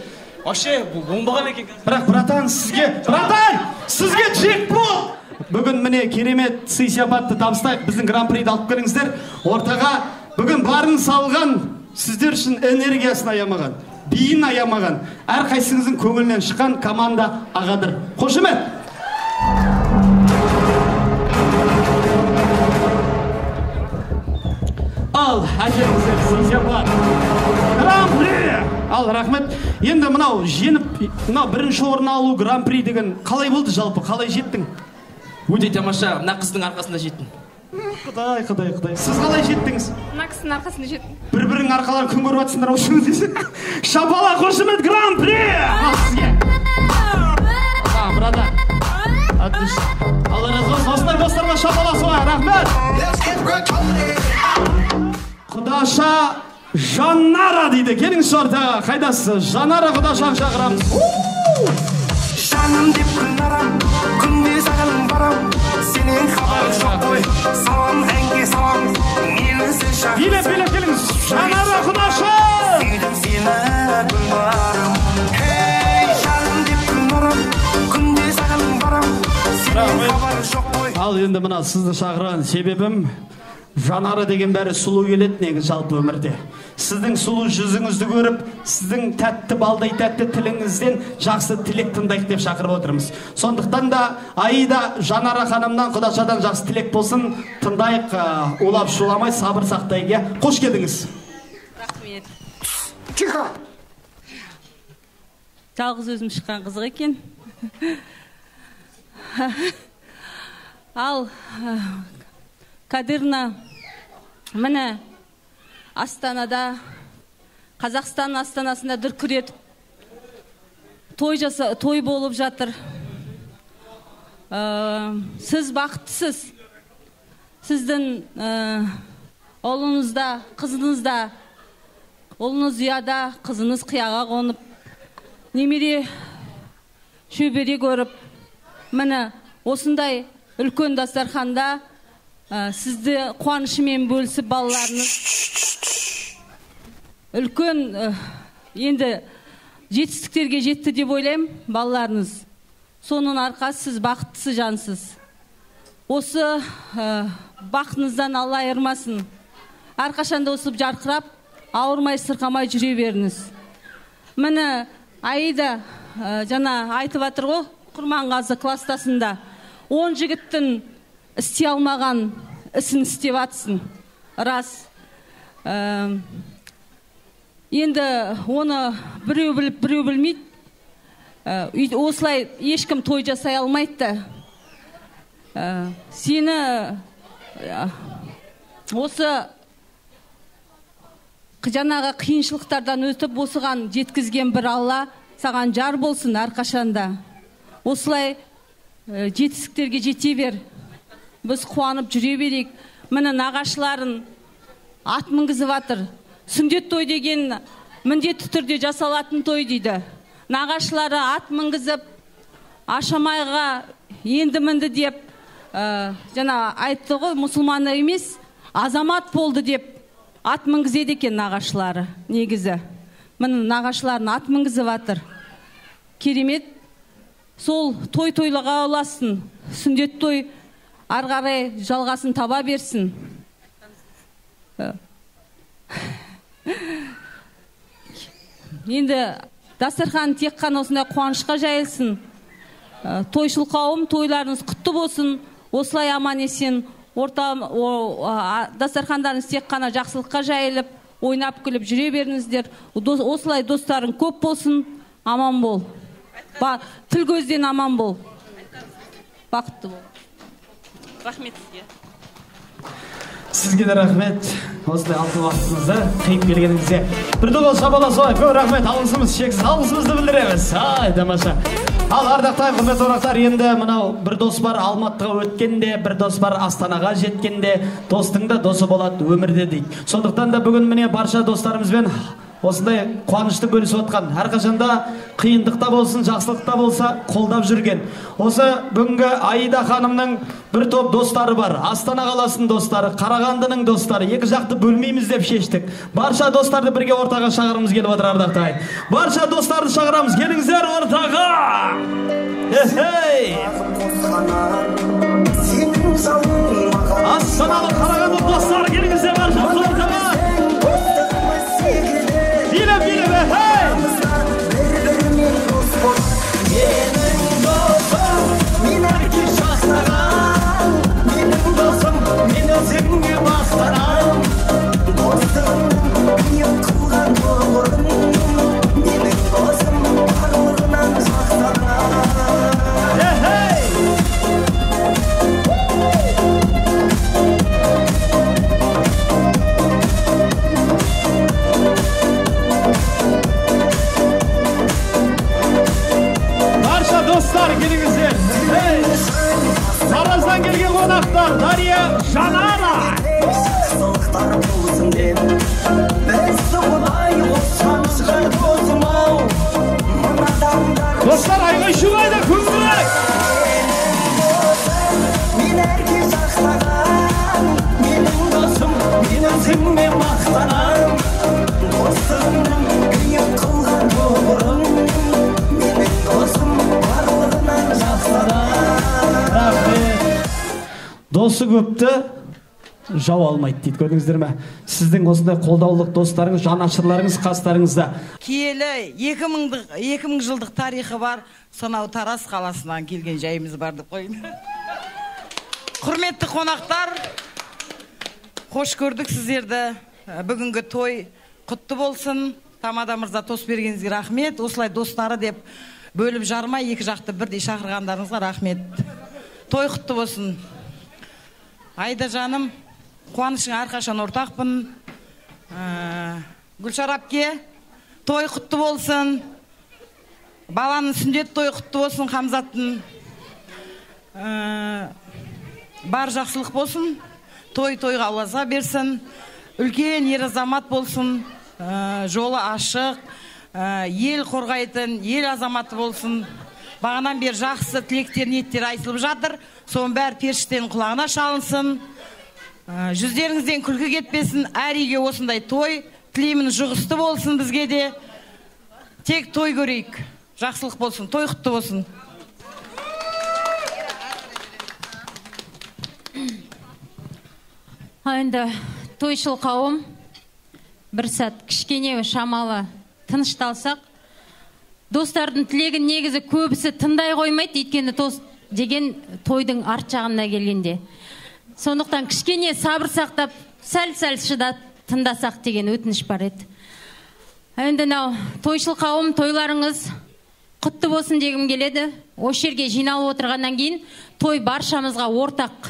Вообще, бұл оңбаған екен. Бірақ, братан, сізге, братан, сізге джекпот! Бүгін міне керемет сый-сияпатты табыстайық, біздің гран-приді алып келіңіздер. Ортаға бүгін барын салған, сіздер үшін энергиясын аямаған, биін аямаған, әрқайсыңыздың көңілінен шыққан команда Ағадыр. Қошемет! Ал, әкеліңіздер сый-сияпат. Гран-при! Ал, рахмет. Енді мынау жеңіп, мынау бірінші орын алу гран-при деген қалай болды жалпы, қалай жеттің? Өте тамаша, мына қыздың арқасында жеттім. Құдай, құдай, құдай. Сіз қалай жеттіңіз? Мына кісінің арқасында жеттім. Бір-бірінің арқаларын күн көріп жатсыңдар ау шын десе. Шапалақ, қошемет, гран-при! Ал сізге. А, братан. Отлично. Алла разы болсын. Осындай достарға шапалақ соғайық. Рахмет. Құдаша Жанара дейді. Келіңізші ортаға. Қайдасыз? Жанара құдашаны шақырамыз. Жаным деп Гүлнарам, күнде саған барам, сенен хабар жоқ қой, салам әнге салам, мені сен шақырсаң. Билеп, билеп келіңіз. Жанара құдаша! Сүйдім сені Гүлнарам. Хей, жаным деп Гүлнарам, күнде саған барам, сенен хабар жоқ қой. Ал енді мына сізді шақырған себебім, Жанара деген бәрі сұлу келеді негізі жалпы өмірде. Сіздің сұлу жүзіңізді көріп, сіздің тәтті балдай тәтті тіліңізден жақсы тілек тыңдайық деп шақырып отырмыз. Сондықтан да Аида Жанара ханымнан құдашадан жақсы тілек болсын, тыңдайық, улап шуламай сабыр сақтайық. Иә, қош келдіңіз. Рахмет. Тихо. Жалғыз өзім шыққан қызық екен. Ал Кадырна, міне Астанада, Қазақстан астанасында дүркіретіп той болып жатыр. Сіз бақыттысыз. Сіздің ұлыңызда, қызыңызда, ұлыңыз ұяда, қызыңыз қияға қонып, немере шөбере көріп, міне осындай үлкен дастарханда сізді қуанышымен бөлісіп балаларыңыз үлкен енді жетістіктерге жетті деп ойлаймын балаларыңыз. Соның арқасы сіз бақыттысы жансыз. Осы бақытыңыздан Алла айырмасын. Әрқашанда осып жарқырап, ауырмай сырқамай жүре беріңіз. Міне Аида жаңа айтып жатыр ғой, Құрманғазы кластасында 10 жігіттің істей алмаған ісін істеп атсын. Рас. Енді оны біреу біліп, біреу білмейді. Осылай ешкім той жасай алмайды да. Сені осы жаңағы қиыншылықтардан өтіп, осыған жеткізген бір Алла саған жар болсын әрқашанда. Осылай жетістіктерге жете бер. Біз қуанып жүре берейік. Міне нағашыларын ат мінгізіп жатыр. Сүндет той деген міндетті түрде жасалатын той дейді. Нағашылары ат мінгізіп, Ашамайға енді мінді деп, жаңа айтты ғой, мұсылман емес, азамат болды деп ат мінгізеді екен нағашылары негізі. Міне нағашыларын ат мінгізіп жатыр. Керемет. Сол той тойлыға ұлассын. Сүндет той ары қарай жалғасын таба берсін. Енді дастархан тек қана осындай қуанышқа жайылсын. Тойшыл қауым, тойларыңыз құтты болсын. Осылай аман есен орта дастархандарыңыз тек қана жақсылыққа жайылып, ойнап күліп жүре беріңіздер. Осылай достарың көп болсын, аман бол. Тіл көзден аман бол. Бақытты бол. Рахмет сізге. Сізге де рахмет. Осылай алтын уақытыңызды қиып келгеніңізге. Бір доғал шабала солай. Көп рахмет. Алғысымыз шексіз. Алғысымызды білдіреміз. Ай, тамаша. Ал ардақты құрметті қонақтар, енді мынау бір дос бар Алматыға өткенде, бір дос бар Астанаға жеткенде, достың да досы болады өмірде дейді. Сондықтан да бүгін міне барша достарымызбен осындай қуанышты бөлісіп отқан, әрқашанда қиындықта болсын, жақсылықта болса қолдап жүрген. Осы бүгінгі Аида ханымның бір топ достары бар. Астана қаласының достары, Қарағандының достары, екі жақты бөлмейміз деп шештік. Барша достарды бірге ортаға шақырғымыз келіп отыр, ардақты ағайын. Барша достарды шақырамыз, келіңіздер ортаға. Ехей! Астаналық Қарағанды достары, келіңіздер барша ортаға. Билеп, билеп, ехей! Менің досым, мен әрке жақтаған. Менің досым, мен өзіңе мақтанам. Достығымның биік қылған тұғырын. Менің досым, барлығынан жақтанам. Ехей! Достар, келіңіздер. Тараздан келген қонақтар, Дария Жанара. Достар, айғай шу қайда, көңілдірек. Мен әрке жақтаған, менің досым, мен өзіңме мақтанам. Достығымның биік қылған тұғырын. Менің досым барлығынан жақсырақ. Досы көпті жау алмайды дейді, көрдіңіздер ме? Сіздің осындай қолдаулық достарыңыз, жанашырларыңыз қастарыңызда. Киелі 2000 жылдық тарихы бар, сонау Тараз қаласынан келген жайымыз бар деп қойын. Құрметті қонақтар, қош көрдік сіздерді. Бүгінгі той құтты болсын. Тамада мырза, тос бергеніңізге рахмет. Осылай достары деп бөліп жармай екі жақты бірдей шақырғандарыңызға рахмет. Той құтты болсын. Айда жаным, қуанышыңа әрқашан ортақпын. Гүлшар әпке, той құтты болсын. Баланың сүндет той құтты болсын, Хамзаттың. Бар жақсылық болсын. Той тойға ұласа берсін. Үлкен ер азамат болсын. Жолы ашық, ел қорғайтын, ел азаматы болсын. Бағанан бері жақсы тілектер, ниеттер айтылып жатыр. Соның бәрі періштенің құлағына шалынсын. Жүздеріңізден күлкі кетпесін. Әр үйге осындай той тілеймін, жұғысты болсын бізге де. Тек той көрейік. Жақсылық болсын, той құтты болсын. Енді тойшыл қауым, бір сәт кішкене шамалы тынышталсақ. Достардың тілегін негізі көбісі тыңдай қоймайды, өйткені тост деген тойдың арт жағына келгенде. Сондықтан кішкене сабыр сақтап, сәл-сәл шыдап тыңдасақ деген өтініш бар еді. Енді мынау тойшыл қауым, тойларыңыз құтты болсын дегім келеді. Осы жерге жиналып отырғаннан кейін той баршамызға ортақ.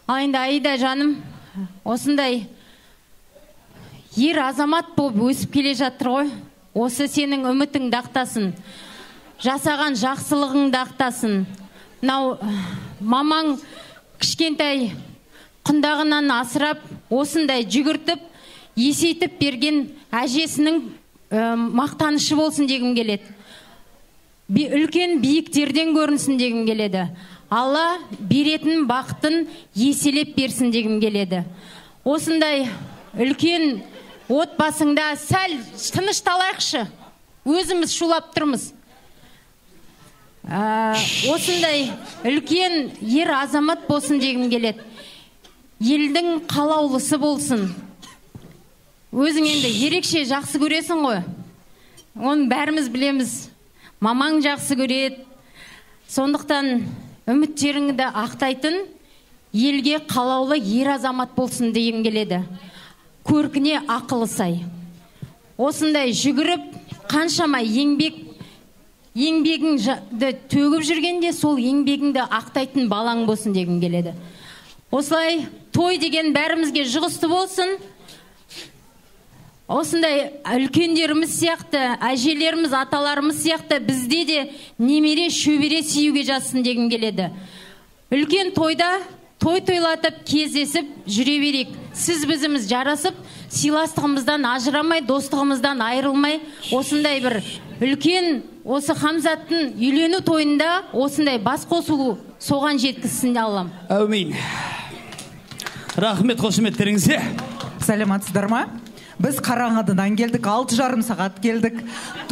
Ал енді Аида жаным, осындай ер азамат болып өсіп келе жатыр ғой. Осы сенің үмітіңді ақтасын, жасаған жақсылығыңды ақтасын. Мынау мамаң кішкентай Құндағынан асырап, осындай жүгіртіп, есейтіп берген әжесінің мақтанышы болсын дегім келеді. Үлкен биіктерден көрінсін дегім келеді. Алла беретін бақытын еселеп берсін дегім келеді. Осындай үлкен отбасыңда сәл тынышталайықшы. Өзіміз шулап тұрмыз. Осындай үлкен ер азамат болсын дегім келеді. Елдің қалаулысы болсын. Өзің енді ерекше жақсы көресің ғой. Оны бәріміз білеміз. Мамаң жақсы көреді. Сондықтан үміттеріңді ақтайтын елге қалаулы ер азамат болсын дегім келеді. Көркіне ақылы сай. Осындай жүгіріп, қаншама еңбегіңді төгіп жүргенде, сол еңбегіңді ақтайтын балаң болсын дегім келеді. Осылай той деген бәрімізге жұғысты болсын. Осындай үлкендеріміз сияқты, әжелеріміз, аталарымыз сияқты бізде де немере, шөбере сүюге жазсын дегім келеді. Үлкен тойда той тойлатып, кездесіп жүре берейік. Сіз бізіміз жарасып, сыйластығымыздан ажырамай, достығымыздан айырылмай, осындай бір үлкен осы Хамзаттың үйлену тойында осындай бас қосу соған жеткізсін Аллам. Әумин. Рахмет қошеметтеріңізге. Сәлеметсіздер ма? Біз Қарағандыдан келдік, 6,5 сағат келдік.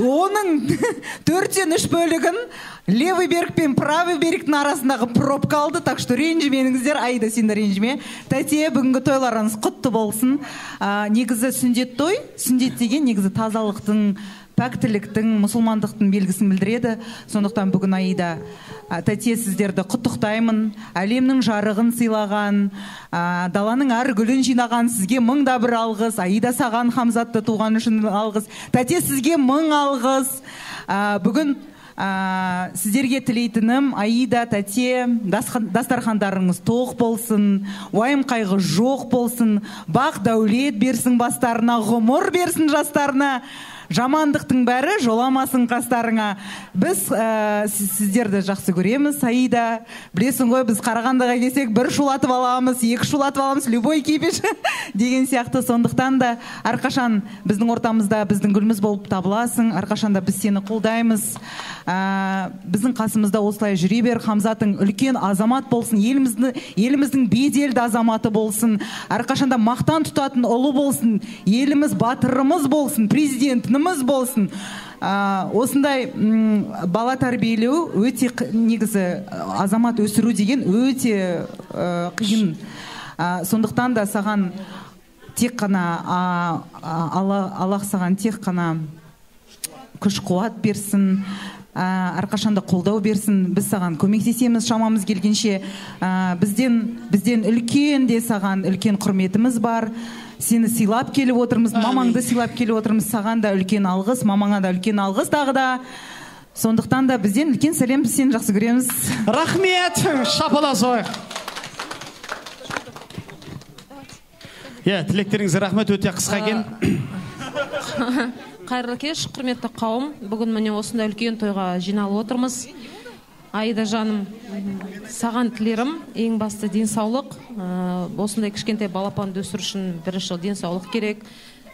Оның 4-3 бөлігін левый берег пен правый берегтің арасындағы пробка алды. Так что ренжімеңіздер, Аида, сен де ренжіме. Тәте, бүгінгі тойларыңыз құтты болсын. Негізі сүндет той, сүндет деген негізі тазалықтың, пәктіліктің, мұсылмандықтың белгісін білдіреді. Сондықтан бүгін Аида, тәте, сіздерді құттықтаймын. Әлемнің жарығын сыйлаған, даланың әр гүлін жинаған сізге мың да бір алғыс. Аида, саған Хамзатты туған үшін алғыс. Тәте, сізге мың алғыс. Бүгін сіздерге тілейтінім, Аида, тәте, дастархандарыңыз тоқ болсын, уайым қайғы жоқ болсын, бақ дәулет берсін бастарына, ғұмыр берсін жастарына. Жамандықтың бәрі жоламасын қастарыңа. Біз сіздерді жақсы көреміз, Аида. Білесің ғой, біз Қарағандыға келсек, бір шулатып аламыз, екі шулатып аламыз, любой кипиш деген сияқты. Сондықтан да әрқашан біздің ортамызда біздің гүліміз болып табыласың, әрқашан да біз сені қолдаймыз. Біздің қасымызда осылай жүре бер. Хамзатың үлкен азамат болсын, еліміздің беделді азаматы болсын, әрқашан да мақтан тұтатын ұлы болсын, еліміз батырымыз болсын, президентіміз болсын. Осындай бала тәрбиелеу өте негізі азамат өсіру деген өте қиын. Сондықтан да саған тек қана Аллах саған тек қана күш қуат берсін, әрқашанда қолдау берсін. Біз саған көмектесеміз шамамыз келгенше. Бізден үлкен де саған үлкен құрметіміз бар. Сені сыйлап келіп отырмыз, мамаңды сыйлап келіп отырмыз. Саған да үлкен алғыс, мамаңа да үлкен алғыс тағы да. Сондықтан да бізден үлкен сәлем, біз сені жақсы көреміз. Рахмет, шапалақ соғайық. Иә, тілектеріңізге рахмет, өте қысқа екен. Қайырлы кеш, құрметті қауым. Бүгін міне осындай үлкен тойға жиналып отырмыз. Аида жаным, саған тілерім ең басты денсаулық. Осындай кішкентай балапанды өсіру үшін бірінші денсаулық керек.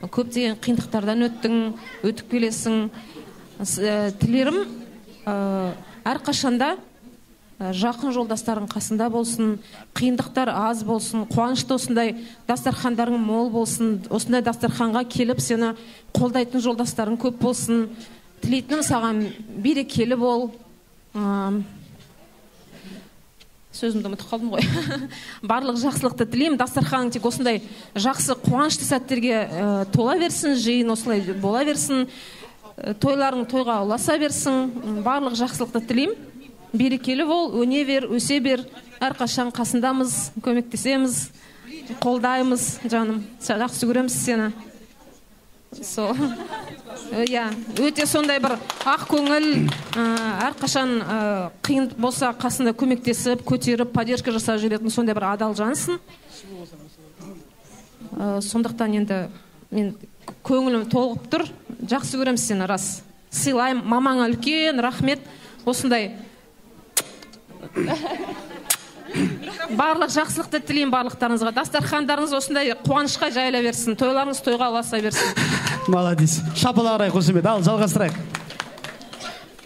Көптеген қиындықтардан өттің, өтіп келесің. Тілерім әрқашанда жақын жолдастарың қасында болсын, қиындықтар аз болсын, қуанышты осындай дастархандарың мол болсын, осындай дастарханға келіп сені қолдайтын жолдастарың көп болсын. Тілейтінім саған берекелі бол. Сөзімді ұмытып қалдым ғой. Барлық жақсылықты тілеймін. Дастарханың тек осындай жақсы қуанышты сәттерге тола берсін, жиын осылай бола берсін, тойларың тойға ұласа берсін. Барлық жақсылықты тілеймін. Берекелі бол, өне бер, өсе бер. Әрқашан қасындамыз, көмектесеміз, қолдаймыз, жаным. Жақсы көреміз сені. Сол. Иә, өте сондай бір ақ көңіл, әрқашан қиын болса қасында көмектесіп, көтеріп, поддержка жасап жүретін сондай бір адал жансың. Сондықтан енді мен көңілім толығып тұр. Жақсы көреміз сені, рас. Сыйлаймын. Мамаңа үлкен рахмет. Осындай Барлық жақсылықты тілеймін барлықтарыңызға. Дастархандарыңыз осындай қуанышқа жайыла берсін, тойларыңыз тойға ұласа берсін. Молодец. Шапалақ ұрайық, қошемет. Ал, жалғастырайық.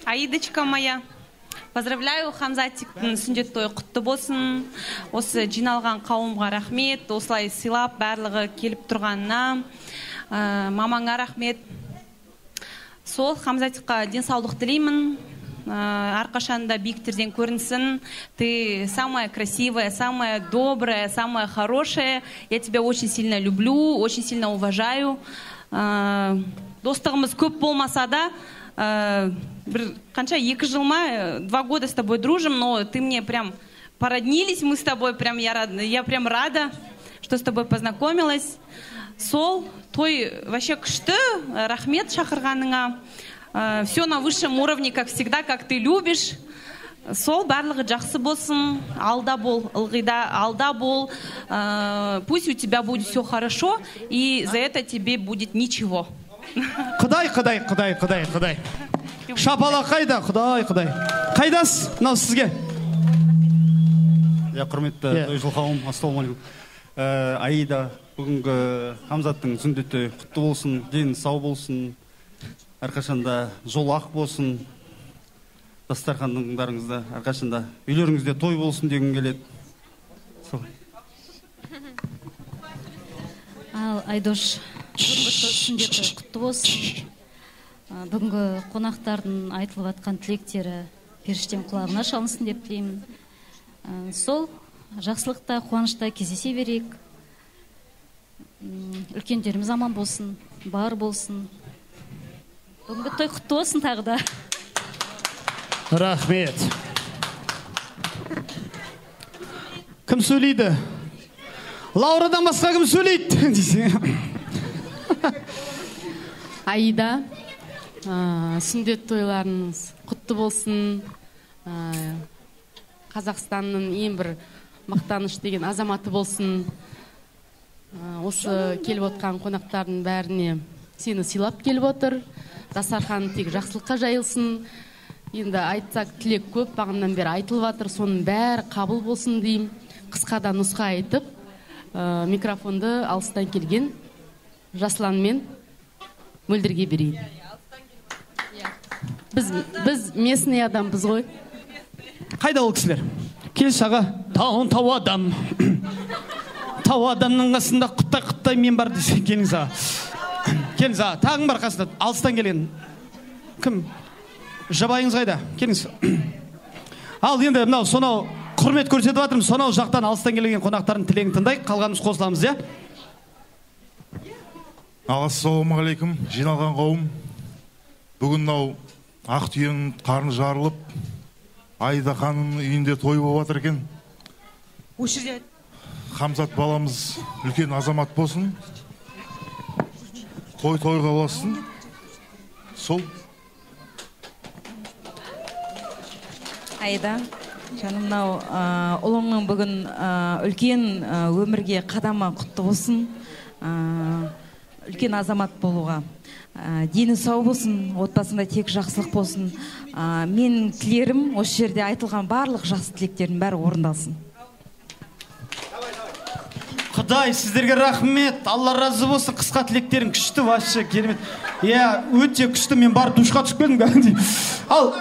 Аидочка моя, поздравляю, Хамзатиктің сүндет тойы құтты болсын. Осы жиналған қауымға рахмет, осылай сыйлап барлығы келіп тұрғанына. Мамаңа рахмет. Сол Хамзатикқа денсаулық тілеймін. Әрқашанда биіктерден көрінсін. Ты самая красивая, самая добрая, самая хорошая. Я тебя очень сильно люблю, очень сильно уважаю. Достығымыз көп болмаса да, бір қанша, 2 жыл ма, 2 года с тобой дружим, но ты мне прям породнились, мы с тобой прям, я прям рада, что с тобой познакомилась. Сол той вообще күшті, рахмет шақырғаныңа. Все на высшем уровне, как всегда, как ты любишь. Сол барлығы жақсы болсын, алда бол, ылғида алда бол. Пусть у тебя будет все хорошо, и за это тебе будет ничего. Құдай, құдай, құдай, құдай, құдай. Шапалақ қайда? Құдай, құдай. Қайдасыз? Мынау сізге. Я, құрметті тойшыл қауым, ассалаумағалейкум. Аида, бүгінгі Хамзаттың сүндет тойы құтты болсын, дені сау болсын, әрқашанда жол ақ болсын, дастархандарыңызда әрқашанда үйлеріңізде той болсын дегім келеді. Сол. Ал, Айдош, бүгінгі сүндет той құтты болсын. Бүгінгі қонақтардың айтылып жатқан тілектері періштем құлағына шалынсын деп тілеймін. Сол жақсылықта, қуанышта кездесе берейік. Үлкендеріміз аман болсын, бар болсын. Бүгінгі той құтты болсын тағы да. Рахмет. Кім сөйлейді? Лаурадан басқа кім сөйлейді? Аида, сүндет тойларыңыз құтты болсын. Қазақстанның ең бір мақтаныш деген азаматы болсын. Осы келіп отқан қонақтардың бәріне сені сыйлап келіп отыр. Дастархан тек жақсылыққа жайылсын. Енді айтсақ тілек көп, бағанадан бері айтылып жатыр, соның бәрі қабыл болсын деймін. Қысқа да нұсқа айтып, микрофонды алыстан келген Жаслан мен Мөлдірге берейін. Біз местный адамбыз ғой. Қайда ол кісілер? Келші аға, тау адам. Тау адамның қасында құттай-құттай мен бар десе, келіңіз аға. Келіңіз аға, тағың бар қасында, алыстан келген. Кім? Жабайыңыз қайда? Келіңіз. Ал енді мынау сонау құрмет көрсетіп жатырмыз, сонау жақтан алыстан келген қонақтардың тілегін тыңдайық, қалғанымыз қосыламыз, иә? Ассалаумағалейкум, жиналған қауым. Бүгін мынау ақ түйенің қарны жарылып, Аида ханымның үйінде той болып жатыр екен. Хамзат баламыз үлкен азамат болсын. Той тойға ұлассын. Сол. Аида, жаным, мынау ұлыңның бүгін үлкен өмірге қадамы құтты болсын. Үлкен азамат болуға. Дені сау болсын, отбасында тек жақсылық болсын. Менің тілерім осы жерде айтылған барлық жақсы тілектердің бәрі орындалсын. Құдай, сіздерге рахмет, Алла разы болсын, қысқа тілектерің күшті, вообще керемет. Иә, өте күшті, мен барып душқа түсіп келдім кәдімгідей. Ал,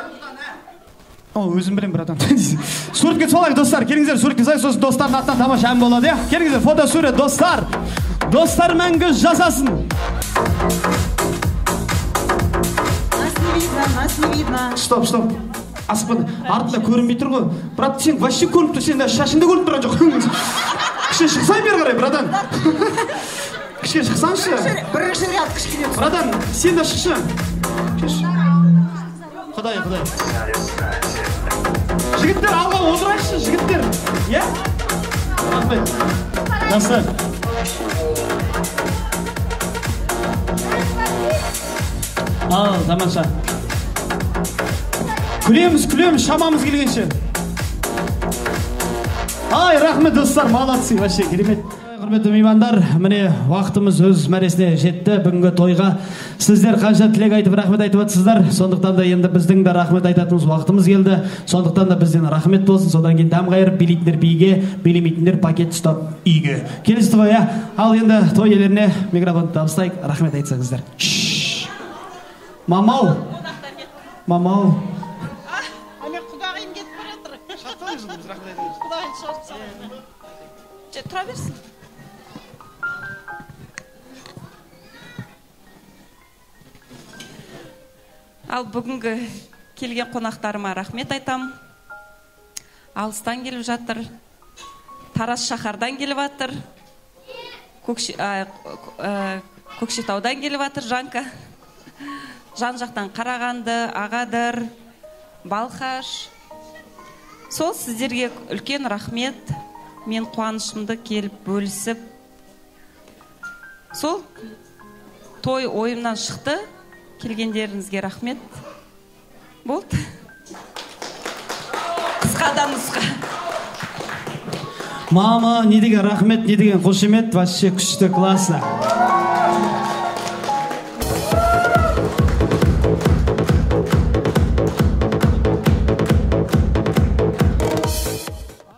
өзім білем, братан. Суретке салайық, достар, келіңіздер, суретке салайық, сосын достардың атынан тамаша ән болады, иә? Келіңіздер, фото сурет, достар. Достар мәңгі жасасын. Нас не видно, нас не видно. Стоп, стоп. Аспан, артында көрінбей тұр ғой. Брат, сен вообще көрініп тұр, сен шашың да көрініп тұрған жоқ. Кішкене шықсай бері қарай, братан. Кішкене шықсаңшы. Бірінші ряд кішкене. Братан, сен де шықшы. Құдай, құдай. Жігіттер, алға отырайықшы, жігіттер. Иә? Рахмет. Жақсы. Ал, тамаша. Күлеміз, күлеміз, шамамыз келгенше. Ай, рахмет, достар, молодцы, вообще керемет. Құрметті меймандар, міне уақытымыз өз мәресіне жетті. Бүгінгі тойға сіздер қанша тілек айтып, рахмет айтып жатсыздар. Сондықтан да енді біздің де рахмет айтатынымыз уақытымыз келді. Сондықтан да бізден рахмет болсын. Содан кейін дәм қайырып, билейтіндер биге, билемейтіндер пакет ұстап үйге. Келісті ғой, иә? Ал енді той иелеріне микрофонды табыстайық, рахмет айтсаңыздар. Мамау. Мамау. Мен құдағиым кетіп бара жатыр. Құдағиым шығарып салайын. Тұра берсін. Ал бүгінгі келген қонақтарыма рахмет айтам. Алыстан келіп жатыр. Тараз шаһардан келіп жатыр. Көкшетаудан келіп жатыр Жанка. Жан жақтан Қарағанды, Ағадыр, Балқаш. Сол сіздерге үлкен рахмет. Мен қуанышымды келіп бөлісіп. Сол той ойымнан шықты. Келгендеріңізге рахмет. Болды. Қысқадан нұсқа. Мама, не деген рахмет, не деген қошемет, вообще күшті, классно.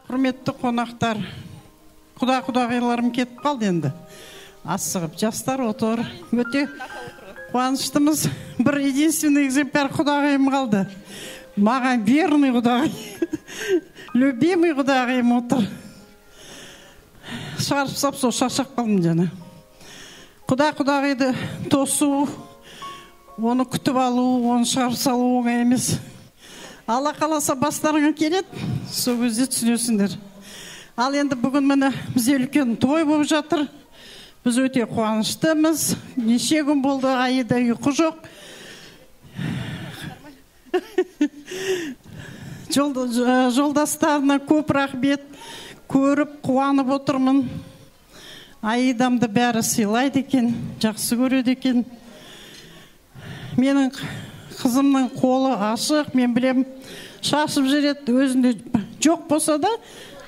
Құрметті қонақтар, құда-құдағиларым кетіп қалды енді. Асығып жастар отыр. Өте қуаныштымыз. Бір единственный экземпляр құдағиым қалды. Маған верный құдағи, любимый құдағиым отыр. Шығарып сап, сол шаршап қалдым жаңа. Құда-құдағиды тосу, оны күтіп алу, оны шығарып салу оңай емес. Алла қаласа бастарыңа келеді, сол кезде түсінесіңдер. Ал енді бүгін міне бізде үлкен той болып жатыр. Біз өте қуаныштымыз. Неше күн болды, Аида ұйқы жоқ. Жолдастарына көп рахмет. Көріп қуанып отырмын. Аидамды бәрі сыйлайды екен, жақсы көреді екен. Менің қызымның қолы ашық, мен білем, шашып жүреді, өзінде жоқ болса да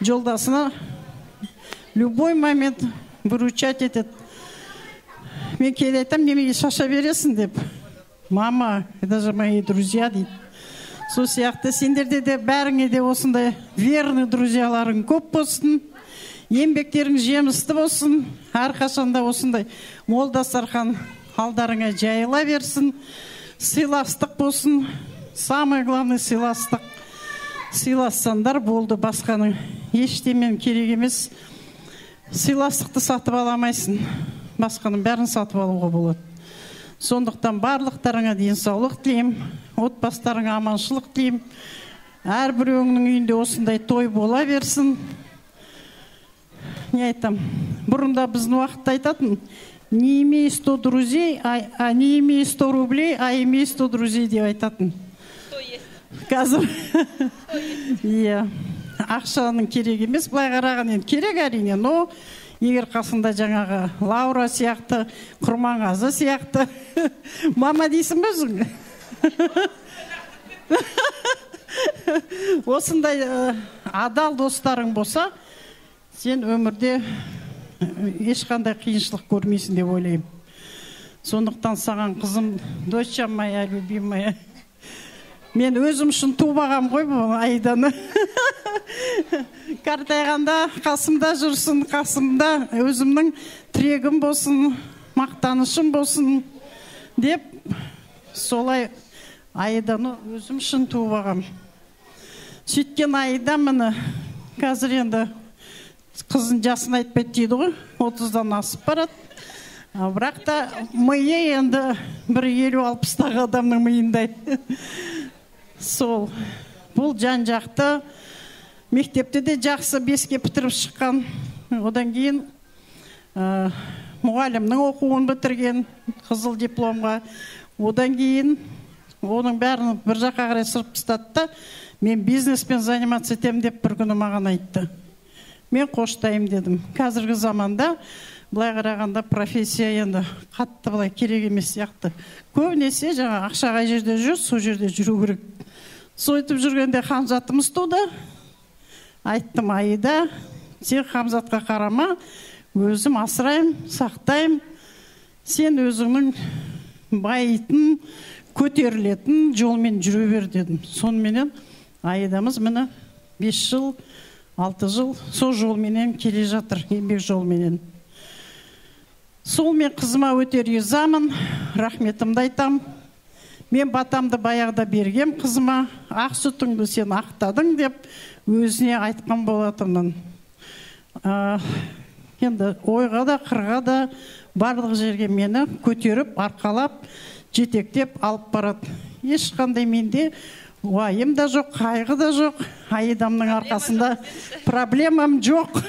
жолдасына любой момент выручать етеді. Мен кейде айтамын, неменеге шаша бересің деп. Мама, это же мои друзья дейді. Сол сияқты сендерде де бәріңе де осындай верный друзьяларың көп болсын, еңбектерің жемісті болсын, әрқашанда осындай мол дастархан алдарыңа жайыла берсін, сыйластық болсын. Самое главное сыйластық. Сыйлассаңдар болды, басқаның ештемен керек емес. Сыйластықты сатып ала алмайсың, басқаның бәрін сатып алуға болады. Сондықтан барлықтарыңа денсаулық тілеймін, отбасыларыңа аманшылық тілеймін. Әрбіреуіңнің үйінде осындай той бола берсін. Не айтам, бұрында біздің уақытта айтатын, не имей 100 друзей, а не имей 100 рублей, а имей 100 друзей деп айтатын. Қазір иә, ақшаның керек емес, былай қараған енді керек әрине, но егер қасында жаңағы Лаура сияқты, Құрманғазы сияқты, мама дейсің бе өзің? Осындай адал достарың болса, сен өмірде ешқандай қиыншылық көрмейсің деп ойлаймын. Сондықтан саған қызым, доча моя любимая, мен өзім үшін туып ағам ғой бұл Аиданы. Қартайғанда қасымда жүрсін, қасымда өзімнің тірегім болсын, мақтанышым болсын деп солай Аиданы өзім үшін туып ағам. Сөйткен Аида міне қазір енді қызын жасын айтпайды дейді ғой, 30-дан асып барады. Бірақ та миы енді бір 50-60-тағы адамның миындай. Сол, бұл жан-жақты, мектепте де жақсы 5-ке бітіріп шыққан. Одан кейін мұғалімнің оқуын бітірген қызыл дипломға. Одан кейін оның бәрін бір жаққа қарай сырып тастады да, мен бизнеспен заниматься етемін деп бір күні маған айтты. Мен қоштаймын дедім. Қазіргі заманда былай қарағанда профессия енді қатты былай керек емес сияқты. Көбінесе жаңа ақша қай жерде жүр, сол жерде жүру керек. Сөйтіп жүргенде Хамзатымыз туды. Айттым, Аида, сен Хамзатқа қарама, Өзім асыраймын, сақтаймын. Сен өзіңнің байитын, көтерілетін жолмен жүре бер дедім. Соныменен Аидамыз міне 5 жыл, 6 жыл сол жолменен келе жатыр, еңбек жолменен. Сол мен қызыма өте ризамын, рахметімді айтам. Мен батамды баяғыда бергем қызыма, ақ сүтіңді сен ақтадың деп өзіне айтқан болатынмын. Енді ойға да, қырға да барлық жерге мені көтеріп, арқалап, жетектеп алып барады. Ешқандай менде уайым да жоқ, қайғы да жоқ. Аидамның арқасында проблемам жоқ.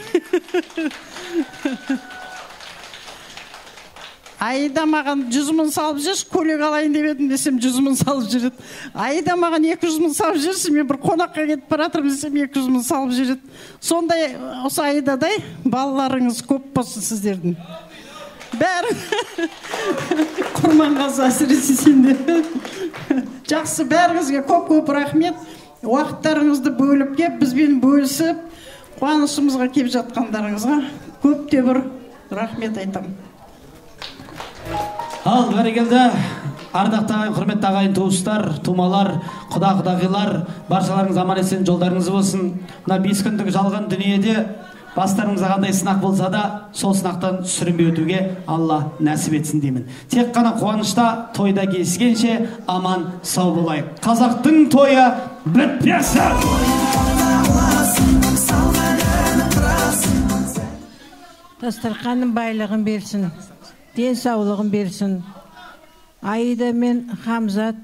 Аида маған 100 мың салып жүрші, көйлек алайын деп едім десем 100 мың салып жүреді. Аида маған 200 мың салып жүрші, мен бір қонаққа кетіп бара жатырмын десем 200 мың салып жүреді. Сондай осы Аидадай балаларыңыз көп болсын сіздердің. Бәрі Құрманғазы әсіресе сенде. Жақсы, бәріңізге көп-көп рахмет. Уақыттарыңызды бөліп кеп, бізбен бөлісіп, қуанышымызға кеп жатқандарыңызға көп те бір рахмет айтамын. Ал, бәрекелді, ардақты ағайын, құрметті ағайын, туыстар, тумалар, құда құдағилар, баршаларыңыз аман есен жолдарыңыз болсын. Мына 5 күндік жалған дүниеде бастарыңызға қандай сынақ болса да, сол сынақтан сүрінбей өтуге Алла нәсіп етсін деймін. Тек қана қуанышта, тойда кездескенше аман сау болайық. Қазақтың тойы бітпесін! Дастарханның байлығын берсін, денсаулығын берсін. Аида мен Хамзат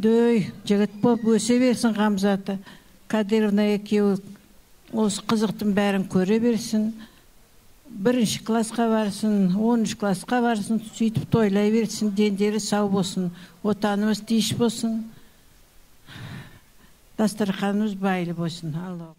дөй жігіт болып өсе берсін. Хамзаты Кадыровна екеуі осы қызықтың бәрін көре берсін. 1-ші классқа барсын, 10-шы классқа барсын, сөйтіп тойлай берсін, дендері сау болсын, отанымыз тыныш болсын, дастарханымыз байлы болсын. Алла.